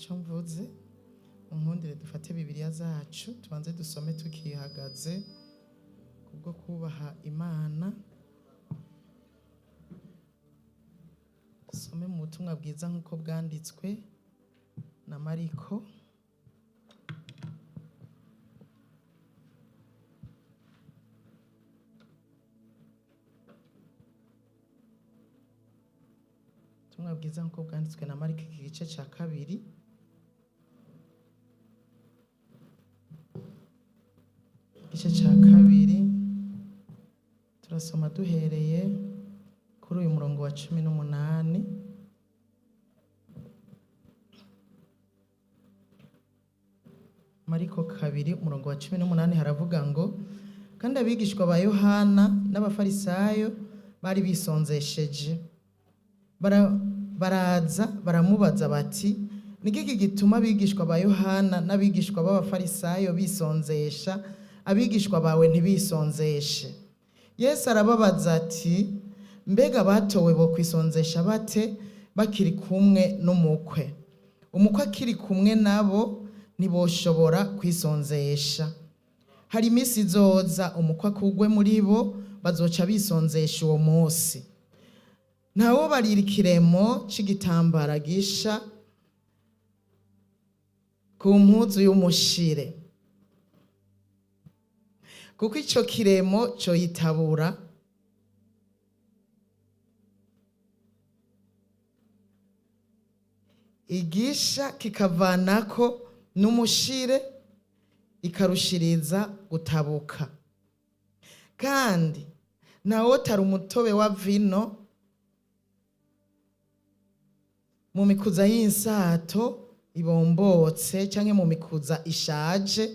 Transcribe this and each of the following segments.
Icyo mvuze, unkundire dufate Bibiliya zacu, tubanze dusome tukihagaze kubwo kubaha Imana. Dusome mu butumwa bwiza nk'uko bwanditswe na Mariko. Ubutumwa bwiza nk'uko bwanditswe na Mariko, iki gice cya kabiri. Igice cya kabiri turasoma duhereye kuri uyu murongo wa 18. Mariko 2, umurongo wa 18, haravuga ngo: "Kandi abigishwa ba Yohana n'Abafarisayo bari bisonzesheje. Baraza baramubaza bati: 'Ni giki gituma abigishwa ba Yohana n'abigishwa b'Abafarisayo bisonzesha, abigishwa bawe ntibisonzeshe?' Yesu arababaza ati: 'Mbega batowe bo kwisonzesha bate bakiri kumwe n'umukwe? Umukwe akiri kumwe nabo ntiboshobora kwisonzesha. Hari iminsi izoza umukwe akugwe muri bo, bazoca bisonzesha uwo munsi. Ntawo barira ikiremo c'igitambara gisha ku mpuzu y'umushire, kuko ico kiremo coyitabura, igisha kikavanako n'umushire, ikarushiriza gutabuka. Kandi ntawotara umutobe wa vino mu mikuza y'insato ibombotse canke mu mikuza ishaje,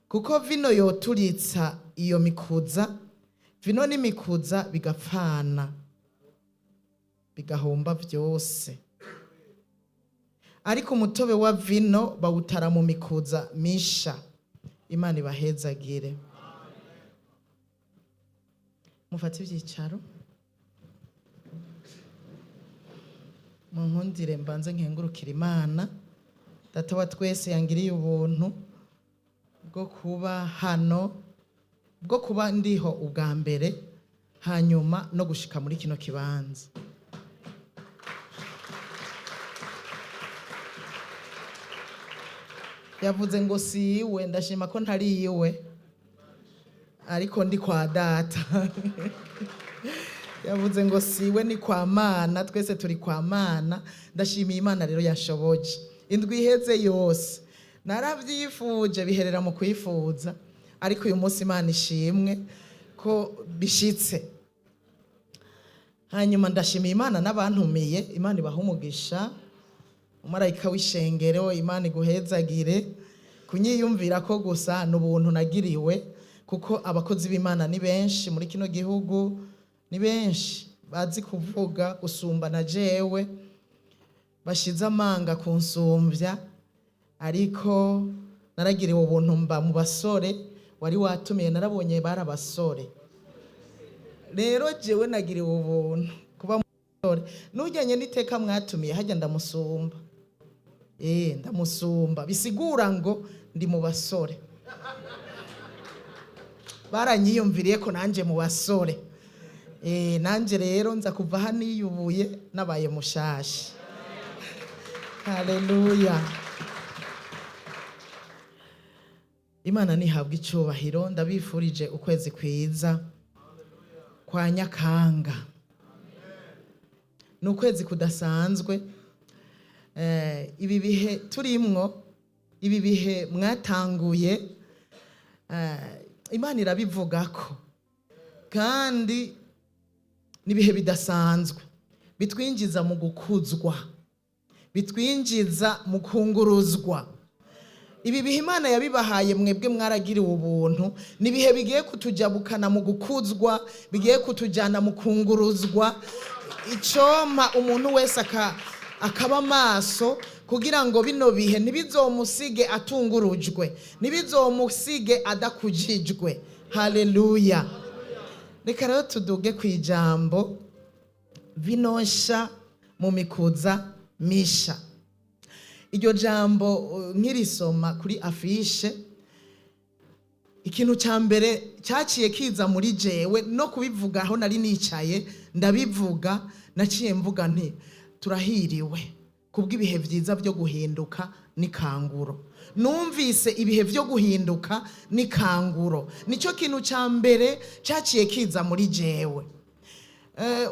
kuko vino yoturitsa iyo mikuza, vino n'imikuza bigapfana, bigahomba vyose. Ariko umutobe wa vino bawutara mu mikuza misha.'" Imana ibahezagire. Mufate ivyicaro. Munkundire mbanze nkengurukira Imana Data wa twese yangiriye ubuntu bwo kuba hano, bwo kuba ndiho ubwa mbere, hanyuma no gushika muri kino kibanza. Yavuze ngo si iwe, ndashima ko ntari iwe, ariko ndi kwa Data. Yavuze ngo siwe, ni kwa Mana, twese turi kwa Mana. Ndashimiye Imana rero yashoboje. Indwi iheze yose naravyifuje, biherera mu kwifuza, ariko uyu munsi Imana ishimwe ko bishitse. Hanyuma ndashimiye Imana n'abantumiye, Imana ibaha umugisha. Umumarayika w'ishengero, Imana iguhezagire kunyiyumvira ko gusa ni ubuntu nagiriwe, kuko abakozi b'Imana ni benshi muri kino gihugu, ni benshi bazi kuvuga gusumba na jewe, bashize amanga kunsumbya, ariko naragiriwe ubuntu mba mu basore. Wari watumiye narabonye bari abasore. Rero jewe nagiriwe ubuntu kuba mu basore. Nujyanye n'iteka mwatumiye hajya, ndamusumba, ndamusumba, bisigura ngo ndi mu basore. Baranyiyumviriye ko nanje mu basore. Nanje rero nza kuva hano niyubuye, nabaye mushasha. Haleluya, Imana nihabwa icubahiro. Ndabifurije ukwezi kwiza kwa Nyakanga. Ni ukwezi kudasanzwe. Ibi bihe turimwo, ibi bihe mwatanguye, Imana irabivugako, kandi n'ibihe bidasanzwe bitwinjiza mu gukuzwa, bitwinjiza mu kunguruzwa. Ibi bihe Imana yabibahaye mwebwe, mwaragiriwe ubuntu. Ni ibihe bigiye kutujabukana mu gukuzwa, bigiye kutujyana mu kunguruzwa. Icompa umuntu wese akaba amaso kugira ngo bino bihe ntibizomusige atungurujwe, ntibizomusige adakujijwe. Haleluya. Reka rero tuduge ku ijambo "Vino nsha mu mikuza misha". Iryo jambo nkirisoma kuri affiche, ikintu cya mbere cyaciye kiza muri jewe, no kubivuga aho nari nicaye ndabivuga, naciye mvuga nti: "Turahiriwe kubw'ibihe byiza byo guhinduka n'ikanguro." Numvise ibihe byo guhinduka n'ikanguro, nicyo kintu cya mbere cyaciye kiza muri jewe.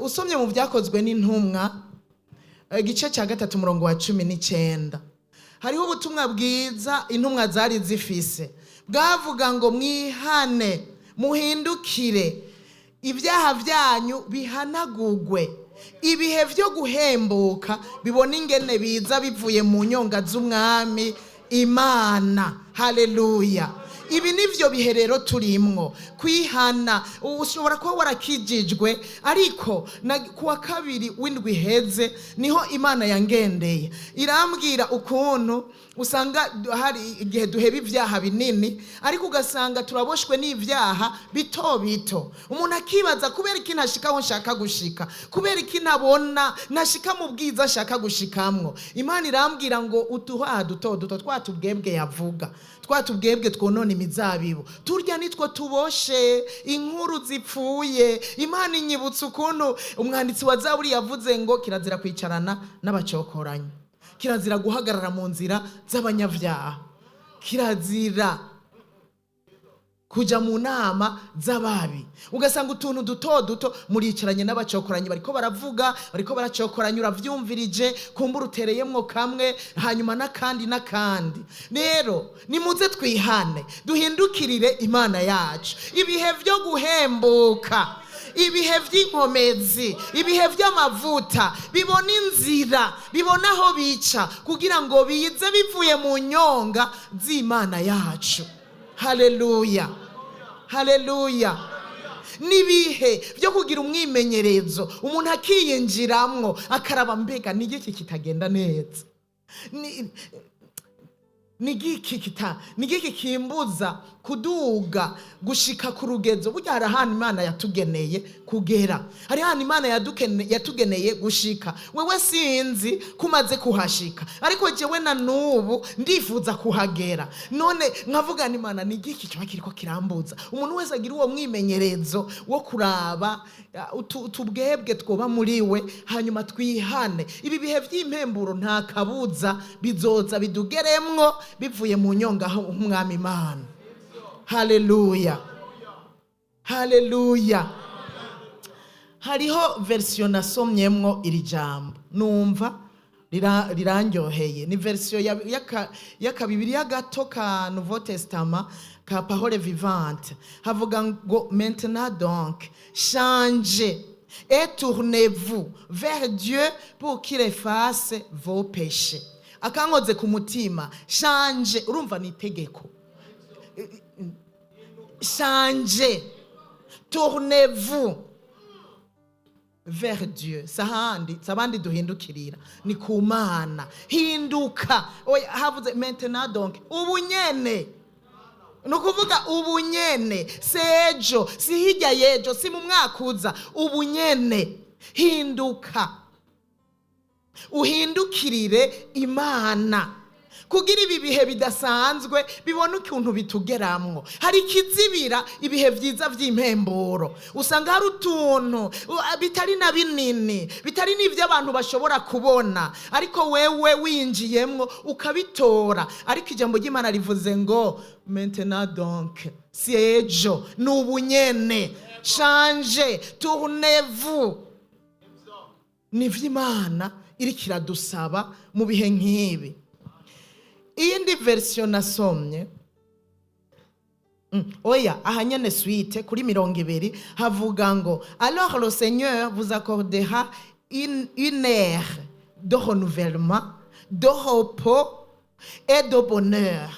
Usomye mu Byakozwe n'Intumwa, igice cya 3, umurongo wa 19, hariho ubutumwa bwiza intumwa zari zifise bwavuga ngo: "Mwihane, muhindukire, ibyaha byanyu bihanagugwe, ibihe byo guhembuka bibona ingene biza bivuye mu nyonga z'Umwami Imana." Haleluya! Ibi nivyo bihe rero turimwo kwihana. Ushobora kuba warakijijwe, ariko kuwa kabiri w'indwi iheze niho Imana yangendeye, irambwira ukuntu usanga hari igihe duheba ibyaha binini, ariko ugasanga turaboshwe n'ibyaha bito bito. Umuntu akibaza: "Kubera iki ntashika aho nshaka gushika? Kubera iki ntabona ntashika mu bwiza nshaka gushikamwo?" Imana irambwira ngo utuhaha duto duto, twa tubwebwe yavuga, twa tubwebwe twonona imizabibu, turya nitwo tuboshe inkuru zipfuye. Imana inyibutsa ukuntu umwanditsi wa Zaburi yavuze ngo kirazira kwicarana n'abacokoranyi, kirazira guhagarara mu nzira z'abanyabyaha, kirazira kuja mu nama z'ababi. Ugasanga utuntu duto duto, muricaranye n'abacokoranyi, bariko baravuga, bariko baracokoranya, uravyumvirije, kumbura utereyemwo kamwe, hanyuma n'akandi n'akandi. Rero nimuze twihane, duhindukirire Imana yacu. Ibihe vyo guhembuka, ibihe by'inkomezi, ibihe by'amavuta bibona inzira, bibona aho bica kugira ngo bize bivuye mu nyonga z'Imana yacu. Haleluya, haleluya! N'ibihe byo kugira umwimenyerezo, umuntu akiyinjiramwo, akaraba: "Mbega ni igiki kitagenda neza? Ni igiki kimbuza kuduga gushika ku rugezo?" Burya hari ahantu Imana yatugeneye kugera, hari ahantu Imana yatugeneye gushika. Wewe sinzi kumaze kuhashika, ariko jewe na n'ubu ndifuza kuhagera. None nkavuga ni: "Imana, ni igiki kiba kiriko kirambuza?" Umuntu wese agira uwo mwimenyerezo wo kuraba utubwebwe twoba muri we, hanyuma twihane. Ibi bihe by'impemburo nta kabuza bizoza bidugeremwo bivuye mu nyonga h'Umwami Imana. Haleluya, haleluya! Hariho version nasomyemwo iri jambo, numva rirandyoheye. Ni version y'akabibiriya gato ka Nouveau Testament ka Parole Vivante. Havuga ngo: "Maintenant donc, changez et tournez-vous vers Dieu pour qu'il efface vos péchés." Akankoze ku mutima. Changez, urumva ni itegeko. Changez, tournez-vous vers Dieu. Si ahandi, si abandi duhindukirira, ni ku Mana. Hinduka. Oya, havuze "maintenant donc", ubu nyene. Ni ukuvuga ubu nyene, si ejo, si hirya y'ejo, si mu mwaka uza, ubu nyene. Hinduka, uhindukirire Imana kugira ibi bihe bidasanzwe bibone ukuntu bitugeramwo. Hari ikizibira ibihe byiza by'impemburo. Usanga hari utuntu bitari na binini, bitari n'ibyo abantu bashobora kubona, ariko wewe winjiyemwo ukabitora. Ariko ijambo ry'Imana rivuze ngo: "Maintenant donc", si ejo, ni ubunyene. Changez, tournez-vous. Nivyo Imana iriko iradusaba mu bihe nk'ibi. Iyindi version nasomye, oya, aha nyene suite kuri 20, havuga ngo: "Alors le Seigneur vous accordera une ère de renouvellement, de repos et de bonheur."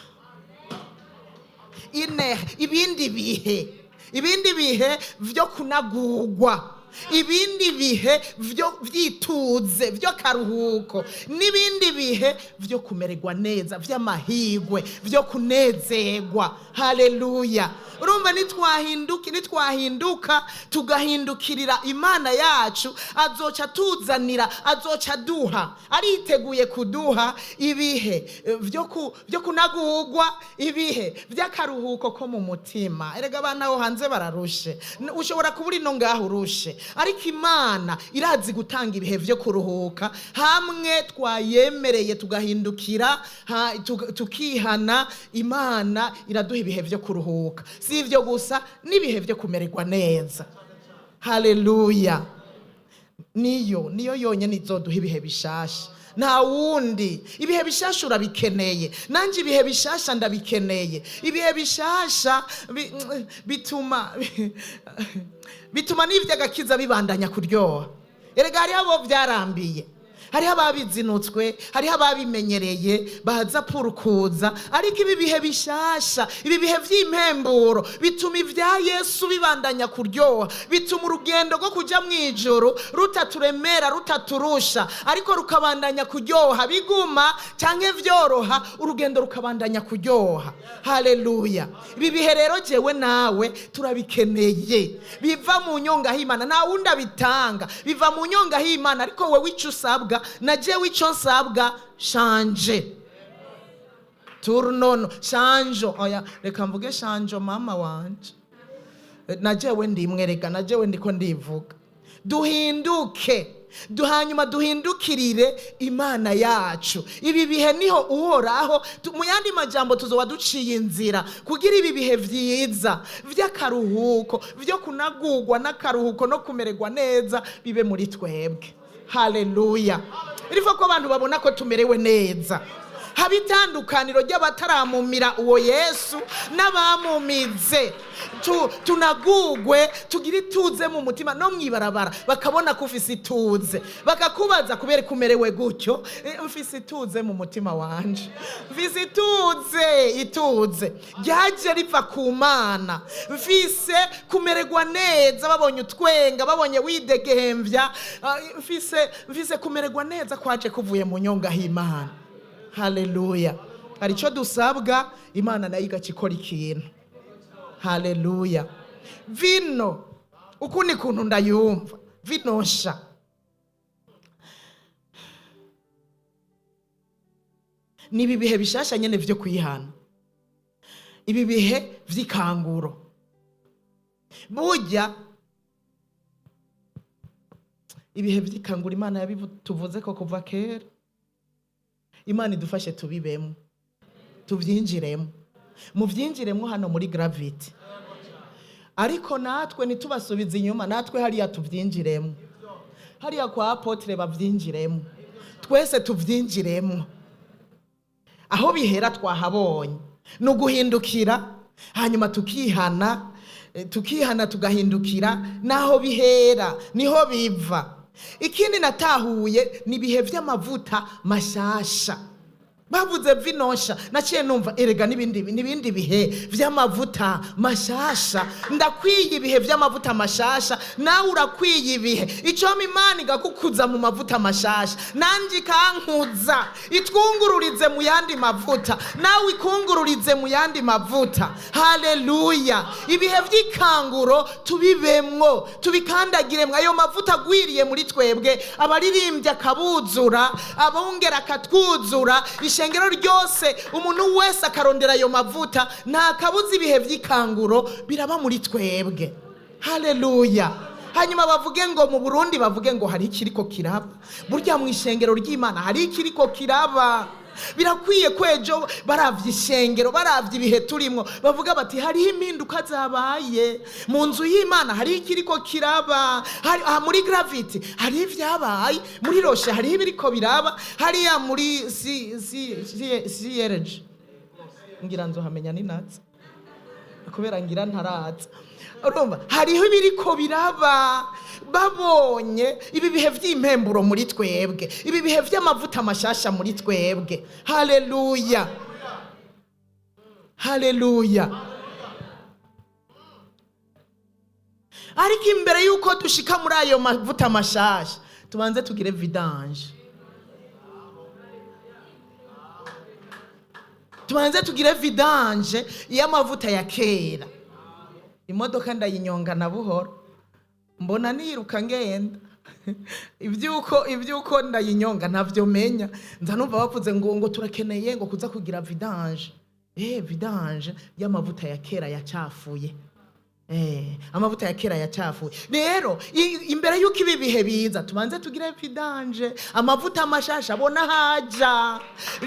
Une ère, ibindi bihe, ibindi bihe vyo kunagurwa. Ibindi bihe vyo vyituze vy'akaruhuko, n'ibindi bihe vyo kumererwa neza, vy'amahigwe, vyo kunezerwa. Haleluya! Urumva, nitwahinduka tugahindukirira Imana yacu, azoca tuzanira, azoca duha, ariteguye kuduha ibihe vyo kunagurwa, ibihe vy'akaruhuko ko mu mutima. Erega abana aho hanze bararushe. Ushobora kuba uri no ngaho urushe, ariko Imana irazi gutanga ibihe vyo kuruhuka hamwe twayemereye tugahindukira, tukihana. Imana iraduha ibihe vyo kuruhuka. Si ivyo gusa, n'ibihe vyo kumererwa neza. Haleluya! Niyo yonyine izoduha ibihe bishasha, nta wundi. Ibihe bishasha urabikeneye, nanjye ibihe bishasha ndabikeneye. Ibihe bishasha bituma n'iby'agakiza bibandanya kuryoha. Erega hariho abo byarambiye, hariho ababizinutswe, hariho ababimenyereye baza purukuza. Ariko ibi bihe bishasha, ibi bihe vy'impemburo, bituma ibya Yesu bibandanya kuryoha, bituma urugendo rwo kuja mu ijuru rutaturemera, rutaturusha, ariko rukabandanya kuryoha, biguma canke vyoroha, urugendo rukabandanya kuryoha. Haleluya! Ibi bihe rero jewe nawe turabikeneye. Biva mu nyonga h'Imana, nta wundi abitanga, biva mu nyonga h'Imana. Ariko wewe ico usabwa na jewe ico nsabwa, changer tournono, change. Oya, reka mvuge change. Mama wanje, na jewe ndimwe, reka na jewe ndiko ndivuga. Duhinduke, hanyuma duhindukirire Imana yacu. Ibi bihe niho Uhoraho, mu yandi majambo, tuzoba duciye inzira kugira ibi bihe vyiza vy'akaruhuko, vyo kunagurwa n'akaruhuko no kumererwa neza bibe muri twebwe. Haleluya! Iriho ko abantu babona ko tumerewe neza, haba itandukaniro ry'abataramumira uwo Yesu n'abamumize. Tunagugwe, tugire ituze mu mutima, no mwibarabara bakabona ko ufise ituze, bakakubaza kubera ko umerewe gutyo. Mfise ituze mu mutima wanje, mfise ituze, ituze ryaje riva ku Mana. Mfise kumererwa neza, babonye utwenga, babonye widegembya. Mfise kumererwa neza kwaje kuvuye mu nyonga h'Imana. Haleluya! Hari icyo dusabwa, Imana nayo igaca ikora ikintu. Haleluya! Vino, uku ni kuntu ndayumva, vino nsha ni ibi bihe bishasha nyene vyo kwihana, ibi bihe vy'ikanguro. Burya ibihe vy'ikanguro Imana yabituvuze ko kuva kera. Imana idufashe tubibemo, tuvyinjiremo, muvyinjiremo hano muri Gravity, ariko natwe ntitubasubize inyuma. Natwe hariya tuvyinjiremo, hariya kwa apôtre bavyinjiremo, twese tuvyinjiremo. Aho bihera twahabonye, ni uguhindukira hanyuma tukihana, tukihana tugahindukira. Naho bihera, niho biva. Ikindi natahuye ni ibihe vy'amavuta mashasha. Bavuze vino nsha, naciye numva erega n'ibindi bihe vy'amavuta mashasha. Ndakwiye ibihe vy'amavuta mashasha, nawe urakwiye ibihe. Icompa Imana igakukuza mu mavuta mashasha, nanje ikankuza, itwungururize mu yandi mavuta, nawe ikungururize mu yandi mavuta. Haleluya! Ibihe vy'ikanguro tubibemwo, tubikandagiremwo, ayo mavuta agwiriye muri twebwe, abaririmbyi akabuzura, abongera akatwuzura, ishengero ryose, umuntu wese akarondera ayo mavuta. Nta kabuza ibihe vy'ikanguro biraba muri twebwe. Haleluya! Hanyuma bavuge ngo mu Burundi, bavuge ngo hari ikiriko kiraba. Burya mu ishengero ry'Imana hari ikiriko kiraba. Birakwiye ko ejo baravye ishengero, baravye ibihe turimwo, bavuga bati hariho impinduka zabaye mu nzu y'Imana, hariho ikiriko kiraba. Hari, aha muri Gravity hariho ivyabaye, muri Rocher hariho ibiriko biraba, hariya muri CRG ngira nzohamenya ninatsa, kubera ngira ntaraza. Urumva, hariho ibiriko biraba. Babonye ibi bihe vy'impemburo muri twebwe, ibi bihe vy'amavuta mashasha muri twebwe. Haleluya, haleluya! Ariko imbere y'uko dushika muri ayo mavuta mashasha, tubanze tugire vidange, tubanze tugire vidange y'amavuta ya kera. Imodoka ndayinyonga na buhoro, mbona niruka ngenda. Ibyuko ndayinyonga ntavyo menya, nza numva bavuze ngo turakeneye ngo kuza kugira vidange, vidange y'amavuta ya kera yacafuye. Amavuta ya kera yacafuye. Rero imbere y'uko ibi bihe biza, tubanze tugire vidange, amavuta mashasha abona haja.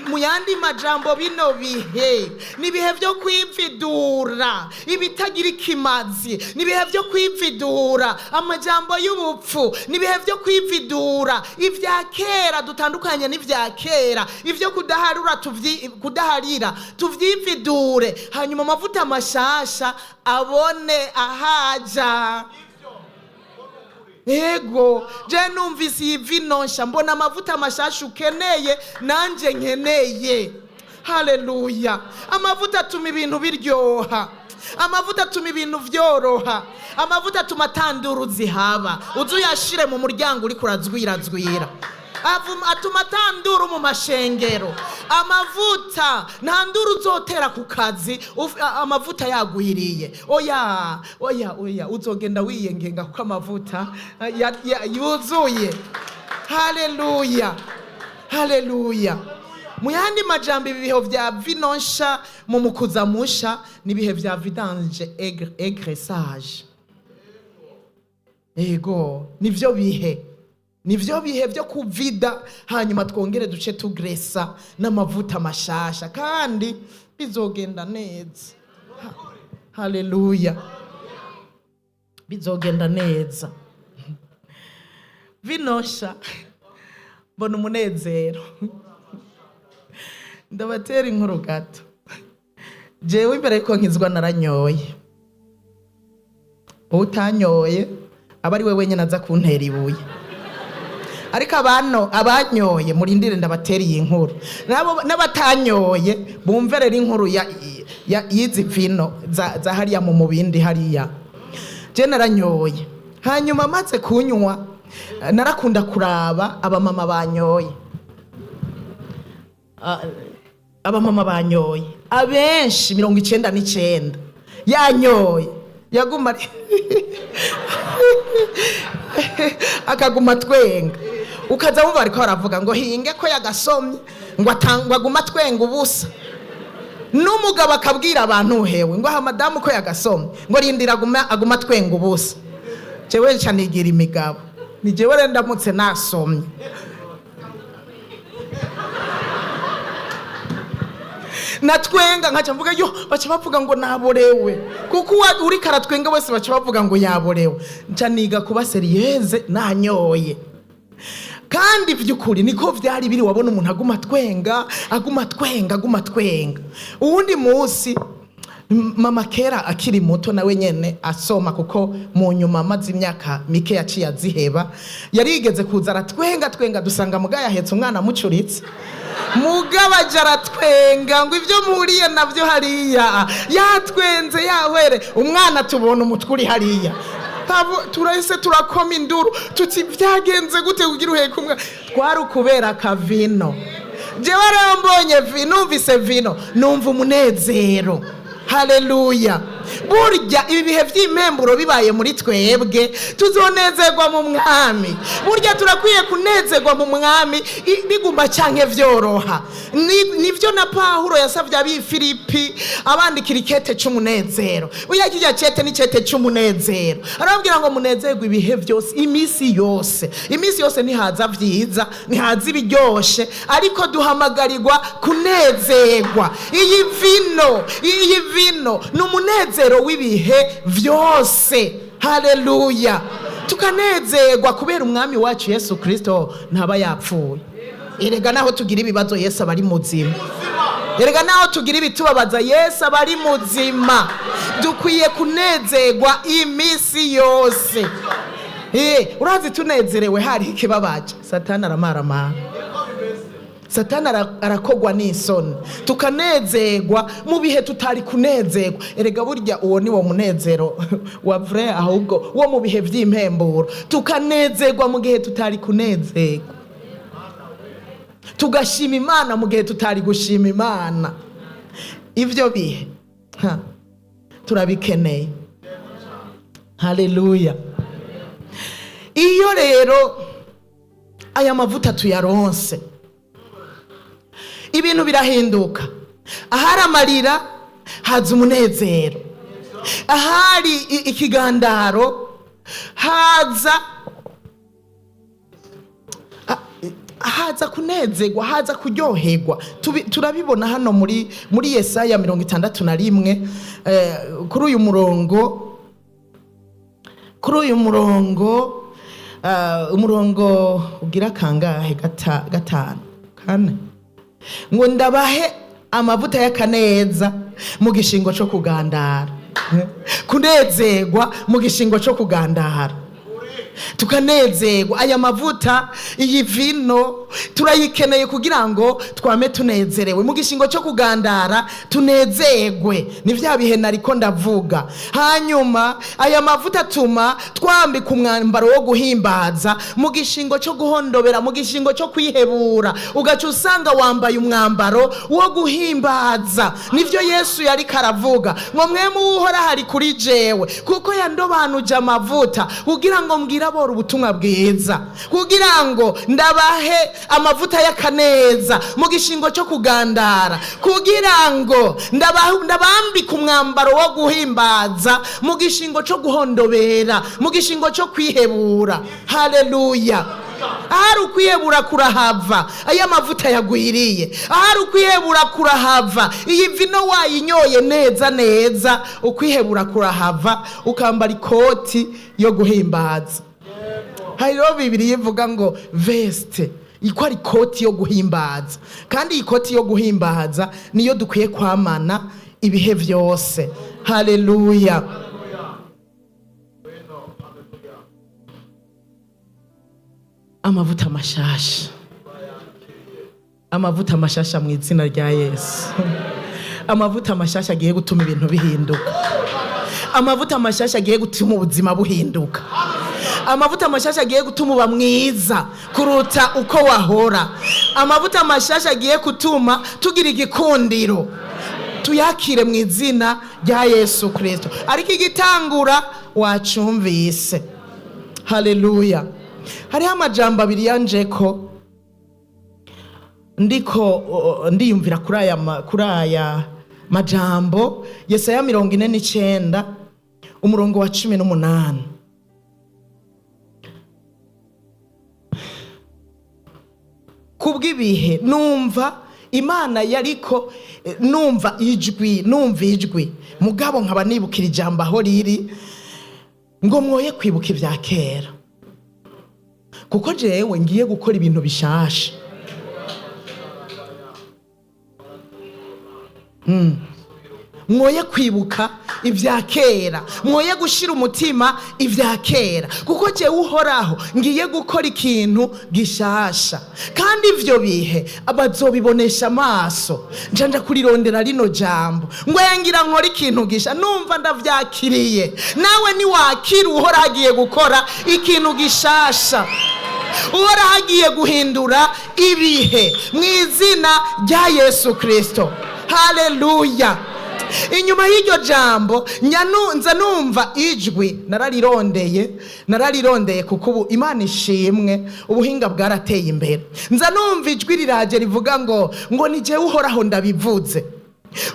Mu yandi majambo, bino bihe ni ibihe byo kwividura ibitagira ikimazi, ni ibihe byo kwividura amajambo y'ubupfu, ni ibihe byo kwividura ibya kera, dutandukanye n'ibya kera, ibyo kudaharura kudaharira tuvyividure, hanyuma amavuta mashasha abone ahaja. Ego, je numvise iyi vino nsha, mbona amavuta mashasha ukeneye nanje nkeneye. Haleluya! Amavuta atuma ibintu biryoha, amavuta atuma ibintu vyoroha, amavuta atuma atandura zihaba. Uze uyashire mu muryango uriko urazwirazwira. Atuma atandura mu mashengero. Amavuta nta nduru uzotera ku kazi amavuta yagwiriye. Oya, oya, oya, uzogenda wiyengenga kuko amavuta yuzuye. Haleluya, haleluya! Mu yandi majambo, ibi bihe vya vino nsha mu mukuza musha ni ibihe vya vidange et graissage. Ego, nivyo bihe, nivyo bihe vyo kuvida, hanyuma twongere duce tugresa n'amavuta mashasha, kandi bizogenda neza. Haleluya, bizogenda neza. Vino nsha, mbona umunezero. Ndabatera inkuru gato. Jewe imbere yuko nkizwa naranyoye. Utanyoye aba ari we wenyine aza kuntera ibuye, ariko abano abanyoye murindire ndabatera iyi nkuru. N'abatanyoye bumve rero inkuru y'izi vino za hariya mu mubindi hariya. Je naranyoye, hanyuma maze kunywa narakunda kuraba abamama banyoye. Abamama banyoye abenshi, 99 yanyoye yaguma akaguma twenga, ukaza wumva bariko baravuga ngo hinge ko yagasomye, ngo atangwa aguma twenga ubusa. N'umugabo akabwira abantu hewe ngo aha madamu ko yagasomye, ngo rindira aguma twenga ubusa. Jewe nca nigira imigabo, ni jewe rero ndamutse nasomye natwenga nkaca mvuga yo, baca bavuga ngo naborewe, kuko uriko aratwenga wese baca bavuga ngo yaborewe. Nca niga kuba sérieuse nanyoye. Kandi by'ukuri niko vyari biri, wabona umuntu aguma twenga, aguma twenga, aguma twenga. Uwundi munsi mama kera akiri muto nawe nyene asoma, kuko mu nyuma amaze imyaka mike yaciye aziheba, yarigeze kuza aratwenga twenga, dusanga muga yahetse umwana amucuritse. Mugabo aja aratwenga ngo ibyo muhuriye nabyo hariya, yatwenze yahwere umwana, tubona umutwe uri hariya. Turahise turakoma induru tuti byagenze gute kugira uheke umwana? Twari ukubera akavino. Jewe rero mbonye numvise vino numva umunezero. Haleluya! Burya ibi bihe by'impemburo bibaye muri twebwe, tuzonezerwa mu mwami. Burya turakwiye kunezerwa mu mwami biguma canke vyoroha. Nivyo na Pawulo yasavye ab'i Filipi abandikira ikete c'umunezero. Burya kirya cete ni cete c'umunezero. Arababwira ngo munezerwe ibihe vyose, imisi yose. Imisi yose ntihaza vyiza, ntihaza ibiryoshe, ariko duhamagarirwa kunezerwa. Iyi vino, iyi vino ni umunezero w'ibihe vyose. Haleluya! Tukanezerwa kubera umwami wacu Yesu Kristo ntaba yapfuye. Erega naho tugira ibibazo, Yesu aba ari muzima. Erega naho tugira ibitubabaza, Yesu aba ari muzima. Dukwiye kunezerwa imisi yose. Urazi tunezerewe hari ikibabaje, Satani aramaramara. Satani arakogwa n'isoni, tukanezerwa mu bihe tutari kunezerwa. Erega burya uwo ni wo munezero wa vrai, ahubwo wo mu bihe vy'impemburo, tukanezerwa mu gihe tutari kunezerwa, tugashima Imana mu gihe tutari gushima Imana. Ivyo bihe ha, turabikeneye. Haleluya! Iyo rero aya mavuta tuyaronse, ibintu birahinduka. Ahari amarira haza umunezero, ahari ikigandaro haza haza kunezerwa, haza kuryoherwa. Turabibona hano muri Yesaya 61, kuri uyu murongo, umurongo ugira kangahe? Gatanu, kane, ngo ndabahe amavuta y'akaneza mu gishingo cyo kugandara, kunezerwa mu gishingo cyo kugandara, tukanezerwa. Aya mavuta, iyi vino turayikeneye kugira ngo twame tunezerewe mu gishingo cyo kugandara, tunezerwe. Ni vya bihe nariko ndavuga. Hanyuma aya mavuta atuma twambika umwambaro wo guhimbaza mu gishingo cyo guhondobera, mu gishingo cyo kwihebura, ugaca usanga wambaye umwambaro wo guhimbaza. Nivyo Yesu yariko aravuga ngo mwemu w'Uhoraho ari kuri jewe, kuko yandobanuje amavuta kugira ngo mbwire abora ubutumwa bwiza, kugira ngo ndabahe amavuta y'akaneza mu gishingo cyo kugandara, kugira ngo ndabambike umwambaro wo guhimbaza mu gishingo cyo guhondobera, mu gishingo cyo kwihebura. Haleluya! Ahari ukwihebura kurahava aya mavuta yagwiriye, ahari ukwihebura kurahava iyi vino wayinyoye neza neza, ukwihebura kurahava, ukambara ikoti yo guhimbaza. Hariho Bibiliya ivuga ngo veste iko ari ikoti yo guhimbaza, kandi iyi koti yo guhimbaza niyo dukwiye kwamana ibihe byose. Haleluya! Amavuta mashasha, amavuta mashasha mu izina rya Yesu. Amavuta mashasha agiye gutuma ibintu bihinduka, amavuta mashasha agiye gutuma ubuzima buhinduka, amavuta mashasha agiye gutuma uba mwiza kuruta uko wahora, amavuta mashasha agiye gutuma tugira igikundiro. Tuyakire mu izina rya Yesu Kristo. Ariko igitangura wacumvise. Haleluya! Hariho amajambo abiri yanjeko ndiko ndiyumvira kuri aya majambo. Yesaya 49, umurongo wa 18. Kubw'ibihe numva Imana yariko, numva ijwi, mugabo nkaba nibukira ijambo aho riri ngo mwoye kwibuka ibya kera, kuko jewe ngiye gukora ibintu bishasha. Mwoye kwibuka ibya kera, mwoye gushira umutima ibya kera, kuko jewe Uhoraho ngiye gukora ikintu gishasha, kandi ivyo bihe bazobibonesha amaso. Nja kurirondera rino jambo ngo yangira nkora ikintu gisha. Numva ndavyakiriye. Nawe niwakira, Uhoraho agiye gukora ikintu gishasha, Uhoraho agiye guhindura ibihe mu izina rya Yesu Kristo. Haleluya! Inyuma y'iryo jambo nza numva ijwi. Nararirondeye, nararirondeye, kuko ubu Imana ishimwe, ubuhinga bwarateye imbere. Nza numva ijwi riraje rivuga ngo ni jewe Uhoraho ndabivuze,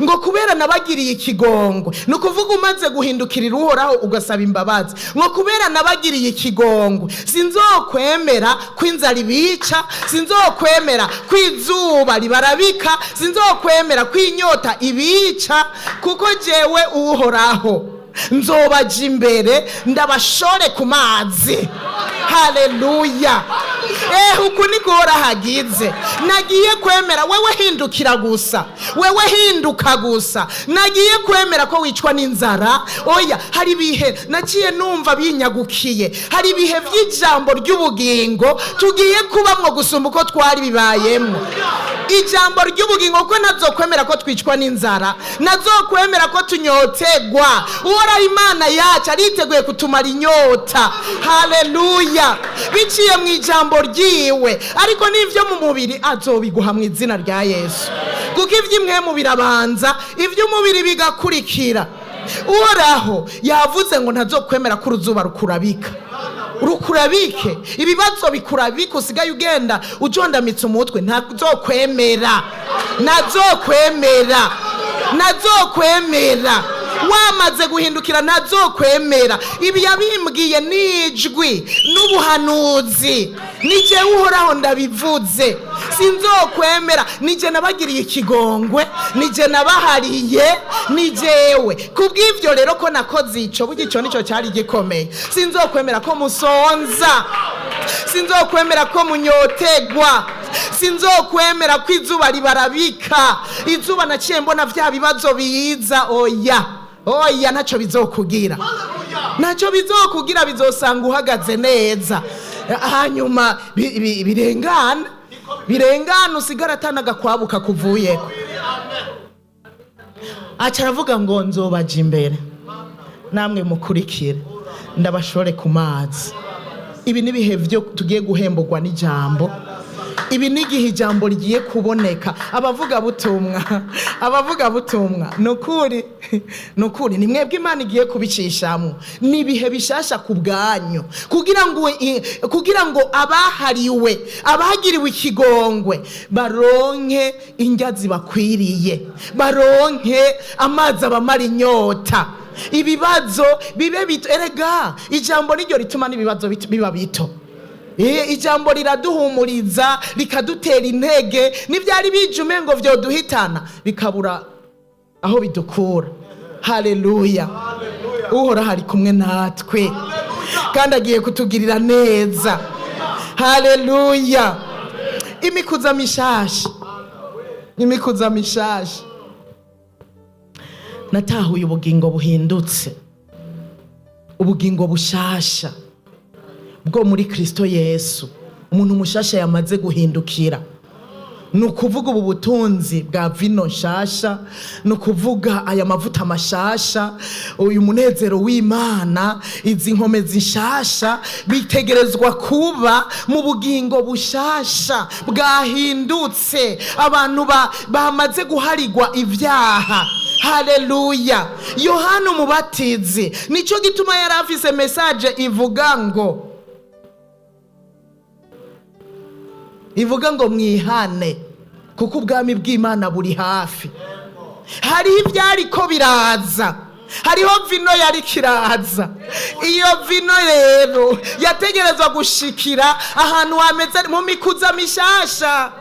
ngo kubera nabagiriye ikigongwe. Ni ukuvuga umaze guhindukirira Uhoraho ugasaba imbabazi, ngo kubera nabagiriye ikigongwe, sinzokwemera ko inzara ibica, sinzokwemera ko izuba ribarabika, sinzokwemera ko inyota ibica, kuko jewe Uhoraho nzobaja imbere ndabashore ku mazi. Haleluya! Uku niko hagize. Nagiye kwemera wewe hindukira gusa, wewe hinduka gusa. Nagiye kwemera ko wicwa n'inzara. Oya, hari ibihe naciye numva binyagukiye, hari ibihe by'ijambo ry'ubugingo tugiye kubamwo gusumba uko twari bibayemwo. Ijambo ry'ubugingo, kuko nazokwemera ko twicwa n'inzara, nazokwemera ko tunyotegwa. Uhoraho Imana yacu ariteguye kutumara inyota. Haleluya! Biciye mu ijambo ryiwe, ariko n'ibyo mu mubiri azobiguha mu izina rya Yesu, kuko iby'imwemu birabanza, iby'umubiri bigakurikira. Uhoraho yavuze ngo ntazokwemera ko uruzuba rukurabika, rukurabike ibibazo bikurabika, usigaye ugenda ujondamitse umutwe. Ntazokwemera, ntazokwemera, ntazokwemera. Wamaze guhindukira, ntazokwemera. Ibi yabimbwiye n'ijwi n'ubuhanuzi, nije Uhoraho ndabivuze. Sinzokwemera, nije nabagiriye ikigongwe, nije nabahariye, ni jewe. Kubw'ivyo rero ko nakoze ico, burya ico nico cyari gikomeye. Sinzokwemera ko musonza, sinzokwemera ko munyotegwa, sinzokwemera ko izuba ribarabika. Izuba naciye mbona vya bibazo biza. Oya, oya, ntacyo bizokugira, ntacyo bizokugira. Bizosanga uhagaze neza, hanyuma birengana, birengana, usigara atanagakwabuka kuvuyeko. Aca aravuga ngo nzobaja imbere, namwe mukurikire, ndabashore ku mazi. Ibi ni ibihe byo tugiye guhemburwa n'ijambo. Ibi ni igihe ijambo rigiye kuboneka. Abavugabutumwa, abavugabutumwa, ni ukuri, ni ukuri, ni mwebwe Imana igiye kubicishamo. Ni ibihe bishasha ku bwanyu, kugira ngo abahariwe, abagiriwe ikigongwe, baronke indya zibakwiriye, baronke amazi abamara inyota, ibibazo bibe bito. Erega ijambo niryo rituma n'ibibazo biba bito. Ijambo riraduhumuriza, rikadutera intege. N'ibyari bije umengo vyoduhitana bikabura aho bidukura. Haleluya! Uhoraho ari kumwe natwe kandi agiye kutugirira neza. Haleluya! Imikuza mishasha, imikuza mishasha. Natahuye ubugingo buhindutse, ubugingo bushasha bwo muri Kristo Yesu. Umuntu mushasha yamaze guhindukira, ni ukuvuga ubu butunzi bwa vino nshasha, ni ukuvuga aya mavuta mashasha, uyu munezero w'Imana, izi nkomezi nshasha, bitegerezwa kuba mu bugingo bushasha bwahindutse, abantu bamaze guharigwa ibyaha. Haleluya! Yohana Umubatizi, nicyo gituma yari afise message ivuga ngo mwihane kuko ubwami bw'Imana buri hafi. Hariho ibyari ko biraza, hariho vino yari kiraza. Iyo vino rero yategerezwa gushikira ahantu hameze mu mikuza mishasha,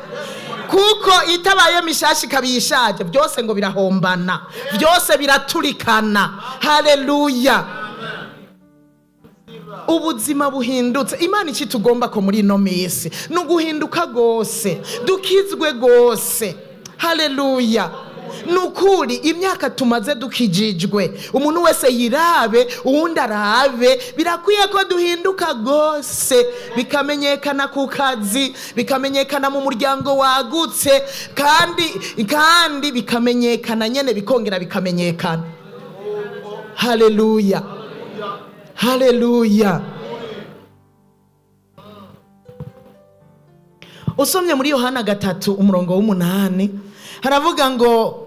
kuko itabaye mishasha ikaba ishaje, byose ngo birahombana, byose biraturikana. Haleluya! Ubuzima buhindutse. Imana iki tugomba ko muri ino minsi ni uguhinduka rwose, dukizwe rwose. Haleluya! Ni ukuri, imyaka tumaze dukijijwe, umuntu wese yirabe, uwundi arabe. Birakwiye ko duhinduka rwose, bikamenyekana ku kazi, bikamenyekana mu muryango wagutse, kandi bikamenyekana nyene, bikongera bikamenyekana. Haleluya, haleluya! Usomye muri Yohana 3 umurongo w'8, haravuga ngo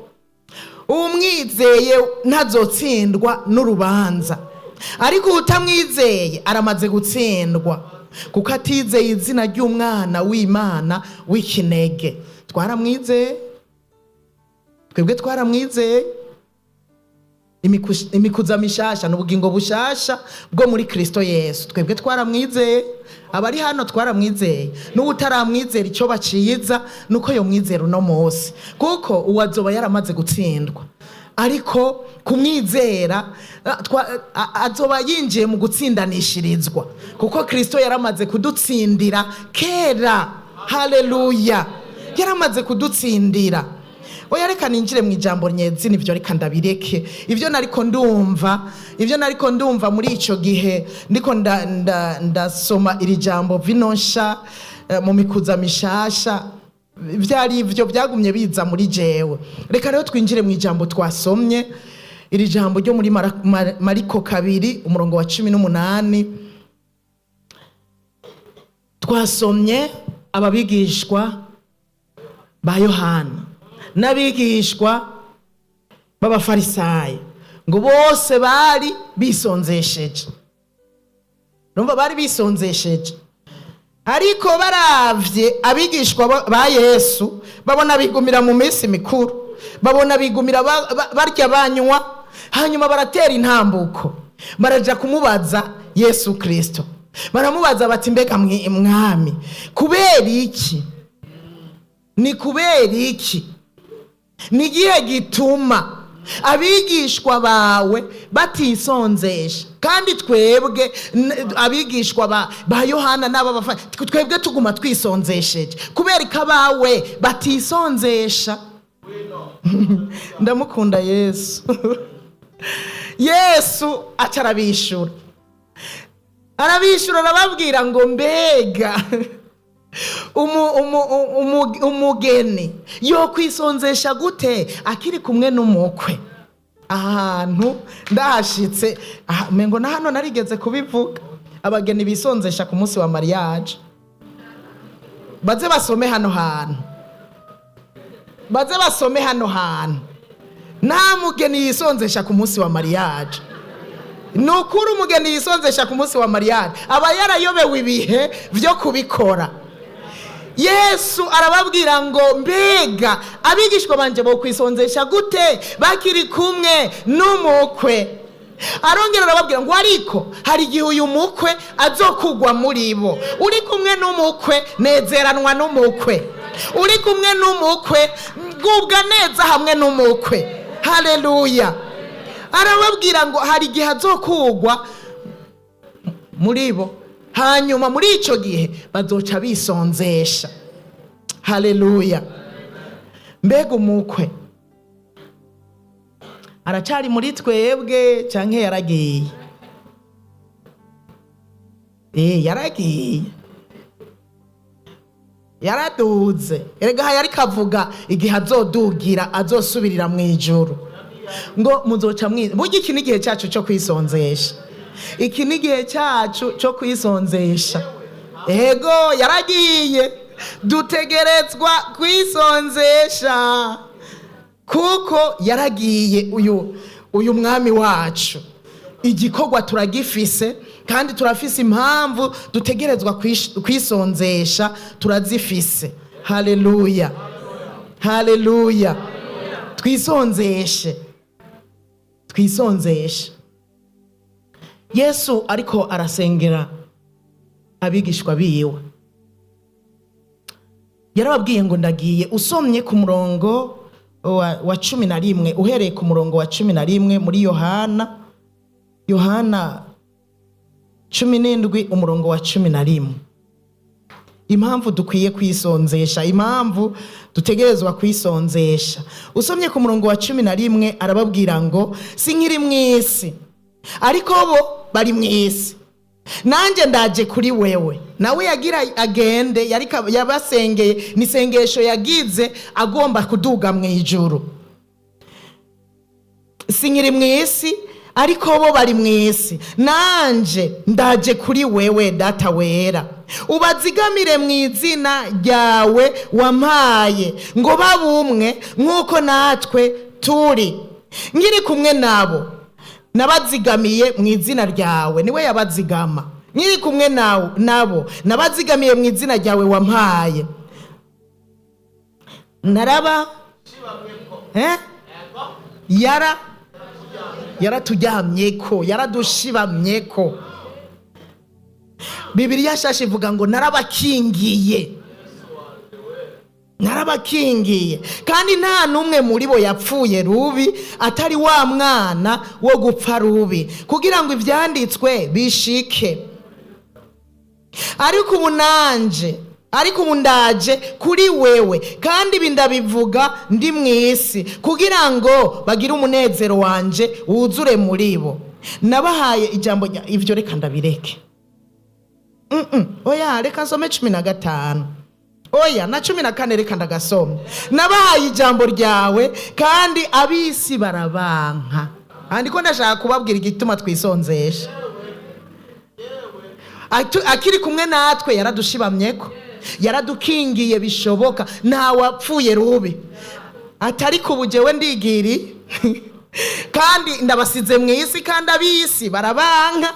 umwizeye ntazotsindwa n'urubanza, ariko utamwizeye aramaze gutsindwa kuko atizeye izina ry'umwana w'Imana w'ikinege. Twaramwizeye twebwe, twaramwizeye. Imikuza mishasha ni ubugingo bushasha bwo muri Kristo Yesu. Twebwe twaramwizeye, abari hano twaramwizeye. N'ubu utaramwizera, icyo baciyiza nuko yo mwizera uno munsi, kuko uwazoba yaramaze gutsindwa. Ariko kumwizera azoba yinjiye mu gutsindanishirizwa, kuko Kristo yaramaze kudutsindira kera. Haleluya, yaramaze kudutsindira. Oya, reka ninjire mu ijambo nyezina, ibyo reka ndabireke. Ibyo nariko ndumva muri ico gihe ndiko ndasoma iri jambo vino nsha mu mikuza mishasha, byari ibyo byagumye biza muri jewe. Reka rero twinjire mu ijambo twasomye, iri jambo ryo muri Mariko 2, umurongo wa 18. Twasomye ababigishwa ba Yohana n'abigishwa b'Abafarisayo, ngo bose bari bisonzesheje. Numva bari bisonzesheje, ariko baravye abigishwa ba Yesu, babona bigumira mu minsi mikuru, babona bigumira barya banywa. Hanyuma baratera intambuko, baraja kumubaza Yesu Kristo. Baramubaza bati: "Mbega mwami, kubera iki? Ni kubera iki? Ni igihe gituma abigishwa bawe batisonzesha, kandi twebwe abigishwa ba Yohana n'aba twebwe tuguma twisonzesheje? Kubera ko abawe batisonzesha?" Ndamukunda Yesu. Yesu aca arabishura, arabishura, arababwira ngo: "Mbega umugeni yo kwisonzesha gute akiri kumwe n'umukwe?" Ahantu ndahashitse, aha, mengo na hano narigeze kubivuga. Abageni bisonzesha ku munsi wa mariage baze basome hano hantu, baze basome hano hantu. Nta mugeni yisonzesha ku munsi wa mariage. Ni ukuri, umugeni yisonzesha ku munsi wa mariage aba yarayobewe ibihe byo kubikora. Yesu arababwira ngo: "Mbega abigishwa banje bo kwisonzesha gute bakiri kumwe n'umukwe?" Arongera arababwira ngo: "Ariko hari igihe uyu mukwe azokugwa muri bo. Uri kumwe n'umukwe, nezeranwa n'umukwe. Uri kumwe n'umukwe, gubwa neza hamwe n'umukwe." Haleluya. Arababwira ngo hari igihe azokugwa muri bo, hanyuma muri icyo gihe bazoca bisonzesha. Haleluya. Mbega umukwe aracari muri twebwe canke yaragiye? Yaragiye, yaraduze. Erega aha yariko avuga igihe azodugira, azosubirira mu ijuru, ngo muzoca mwi. Burya iki ni igihe cyacu cyo kwisonzesha, iki ni igihe cyacu cyo kwisonzesha. Ego, yaragiye, dutegerezwa kwisonzesha kuko yaragiye uyu mwami wacu. Igikorwa turagifise, kandi turafise impamvu dutegerezwa kwisonzesha, turazifise. Haleluya, haleluya. Twisonzeshe, twisonzeshe. Yesu ariko arasengera abigishwa biwe, yarababwiye ngo: "Ndagiye." Usomye ku murongo wa 11, uhereye ku murongo wa 11 muri Yohana 17, umurongo wa 11, impamvu dukwiye kwisonzesha, impamvu dutegerezwa kwisonzesha. Usomye ku murongo wa 11, arababwira ngo: "Sinkiri mu isi, ariko bo bari mu isi, nanjye ndaje kuri wewe." Nawe yagira agende, yariko yabasengeye, ni isengesho yagize agomba kuduga mu ijuru. "Sinkiri mu isi, ariko bo bari mu isi, nanje ndaje kuri wewe. Data wera, ubazigamire mu izina ryawe wampaye, ngo babe umwe nk'uko natwe turi. Nkiri kumwe nabo nabazigamiye mu izina ryawe." Niwe yabazigama. "Nkiri kumwe nawe nabo nabazigamiye mu izina ryawe wampaye." Naraba yara yaraturyamye ko, yaradushibamye ko. Bibiliya shasha ivuga ngo: "Narabakingiye." Narabakingiye, kandi nta n'umwe muri bo yapfuye rubi atari wa mwana wo gupfa rubi, kugira ngo ibyanditswe bishike. Ariko ubu nanje, ariko ubu ndaje kuri wewe, kandi ibi ndabivuga ndi mu isi, kugira ngo bagire umunezero wanje wuzure muri bo. Nabahaye ijambo ivyo reka ndabireke. Oya, reka nsome 15, oya, na 14, reka ndagasoma. Nabahaye ijambo ryawe, kandi ab'isi barabanka. Andiko ndashaka kubabwira igituma twisonzesha. Akiri kumwe natwe yaradushibamyeko, yaradukingiye bishoboka, nta wapfuye rubi. Atari ku bugewe ndigiri, kandi ndabasize mu isi, kandi ab'isi barabanka.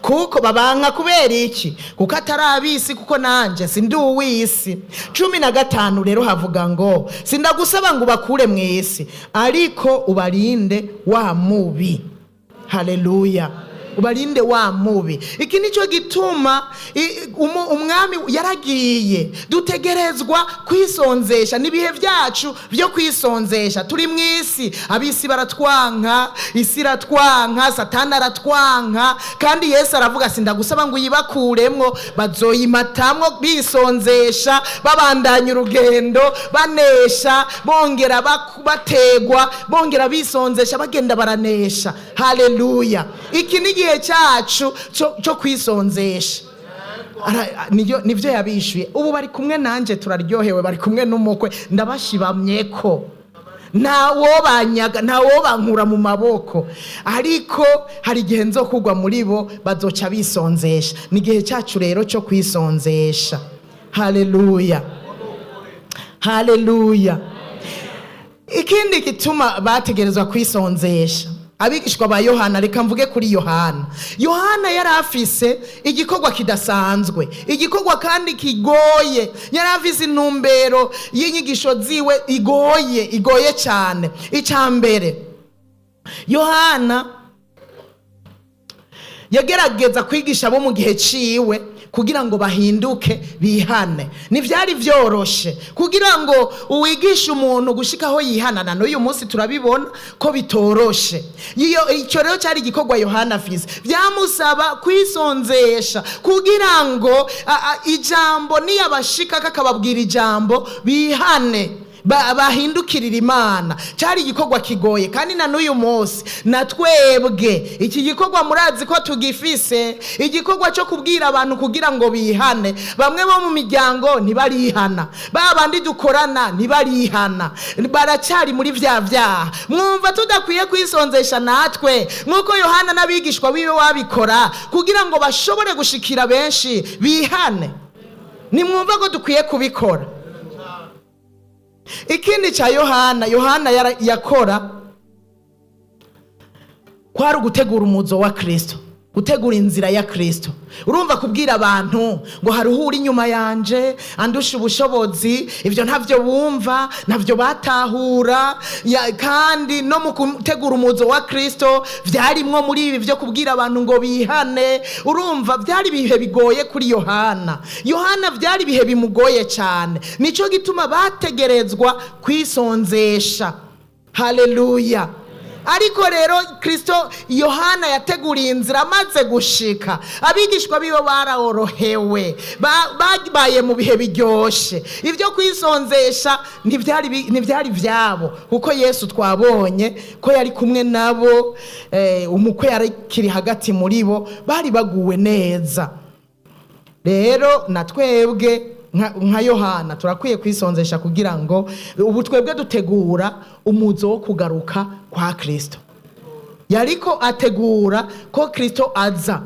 Kuko babanka kubera iki? Kuko atari ab'isi, kuko nanjye sindi uw'isi. 15 rero havuga ngo: "Sindagusaba ngo ubakure mu isi, ariko ubarinde wa mubi." Haleluya! Ubarinde wa mubi. Iki nicyo gituma umwami yaragiye, dutegerezwa kwisonzesha. N'ibihe byacu byo kwisonzesha. Turi mu isi, ab'isi baratwanka, isi iratwanka, Satani aratwanka. Kandi Yesu aravuga: "Sindagusaba ngo uyibakuremwo." Bazoyimatamwo bisonzesha, babandanya urugendo, banesha, bongera bategwa, bongera bisonzesha, bagenda baranesha. Haleluya! Iki ni igihe cyacu cyo kwisonzesha. Nibyo yabishuye. Ubu bari kumwe nanjye, turaryohewe, bari kumwe n'umukwe. Ndabashibamye ko ntawobanyaga, ntawobankura mu maboko, ariko hari igihe nzo kugwa muri bo, bazoca bisonzesha. Ni igihe cyacu rero cyo kwisonzesha. Haleluya, haleluya! Ikindi gituma bategerezwa kwisonzesha abigishwa ba Yohana, reka mvuge kuri Yohana. Yohana yari afise igikorwa kidasanzwe, igikorwa kandi kigoye. Yari afise intumbero y'inyigisho ziwe igoye, igoye cyane. Icya mbere, Yohana yagerageza kwigisha abo mu gihe ciwe kugira ngo bahinduke, bihane. Ntibyari byoroshe kugira ngo uwigishe umuntu gushika aho yihanana. N'uyu munsi turabibona ko bitoroshe. Icyo rero cyari igikorwa Yohana afise, byamusaba kwisonzesha kugira ngo ijambo niyabashika kakababwira ijambo, bihane, bahindukirira Imana. Cyari igikorwa kigoye, kandi na n'uyu munsi na twebwe iki gikorwa murazi ko tugifise, igikorwa cyo kubwira abantu kugira ngo bihane. Bamwe bo mu miryango ntibarihana, ba bandi dukorana ntibarihana, baracyari muri vya vyaha. Mwumva tudakwiye kwisonzesha natwe nk'uko Yohana n'abigishwa biwe babikora, kugira ngo bashobore gushikira benshi bihane? Nimwumva ko dukwiye kubikora? Ikindi cya Yohana, Yohana yakora kwari ugutegura umuzo wa Kristo, gutegura inzira ya Kristo. Urumva, kubwira abantu ngo hari uri inyuma yanje andusha ubushobozi, ibyo ntabyo bumva, ntabyo batahura. Kandi no mu gutegura umuzo wa Kristo byarimwo muri ibi byo kubwira abantu ngo bihane. Urumva byari ibihe bigoye kuri Yohana. Yohana byari ibihe bimugoye cyane. Nicyo gituma bategerezwa kwisonzesha. Haleluya! Ariko rero Kristo Yohana yateguriye inzira amaze gushika, abigishwa biwe barorohewe, babaye mu bihe biryoshe. Ibyo kwisonzesha ntibyari byabo, kuko Yesu twabonye ko yari kumwe nabo, umukwe yari kiri hagati muri bo, bari baguwe neza. Rero na twebwe nka Yohana turakwiye kwisonzesha, kugira ngo ubu twebwe dutegura umuzo wo kugaruka kwa Kristo. Yariko ategura ko Kristo aza,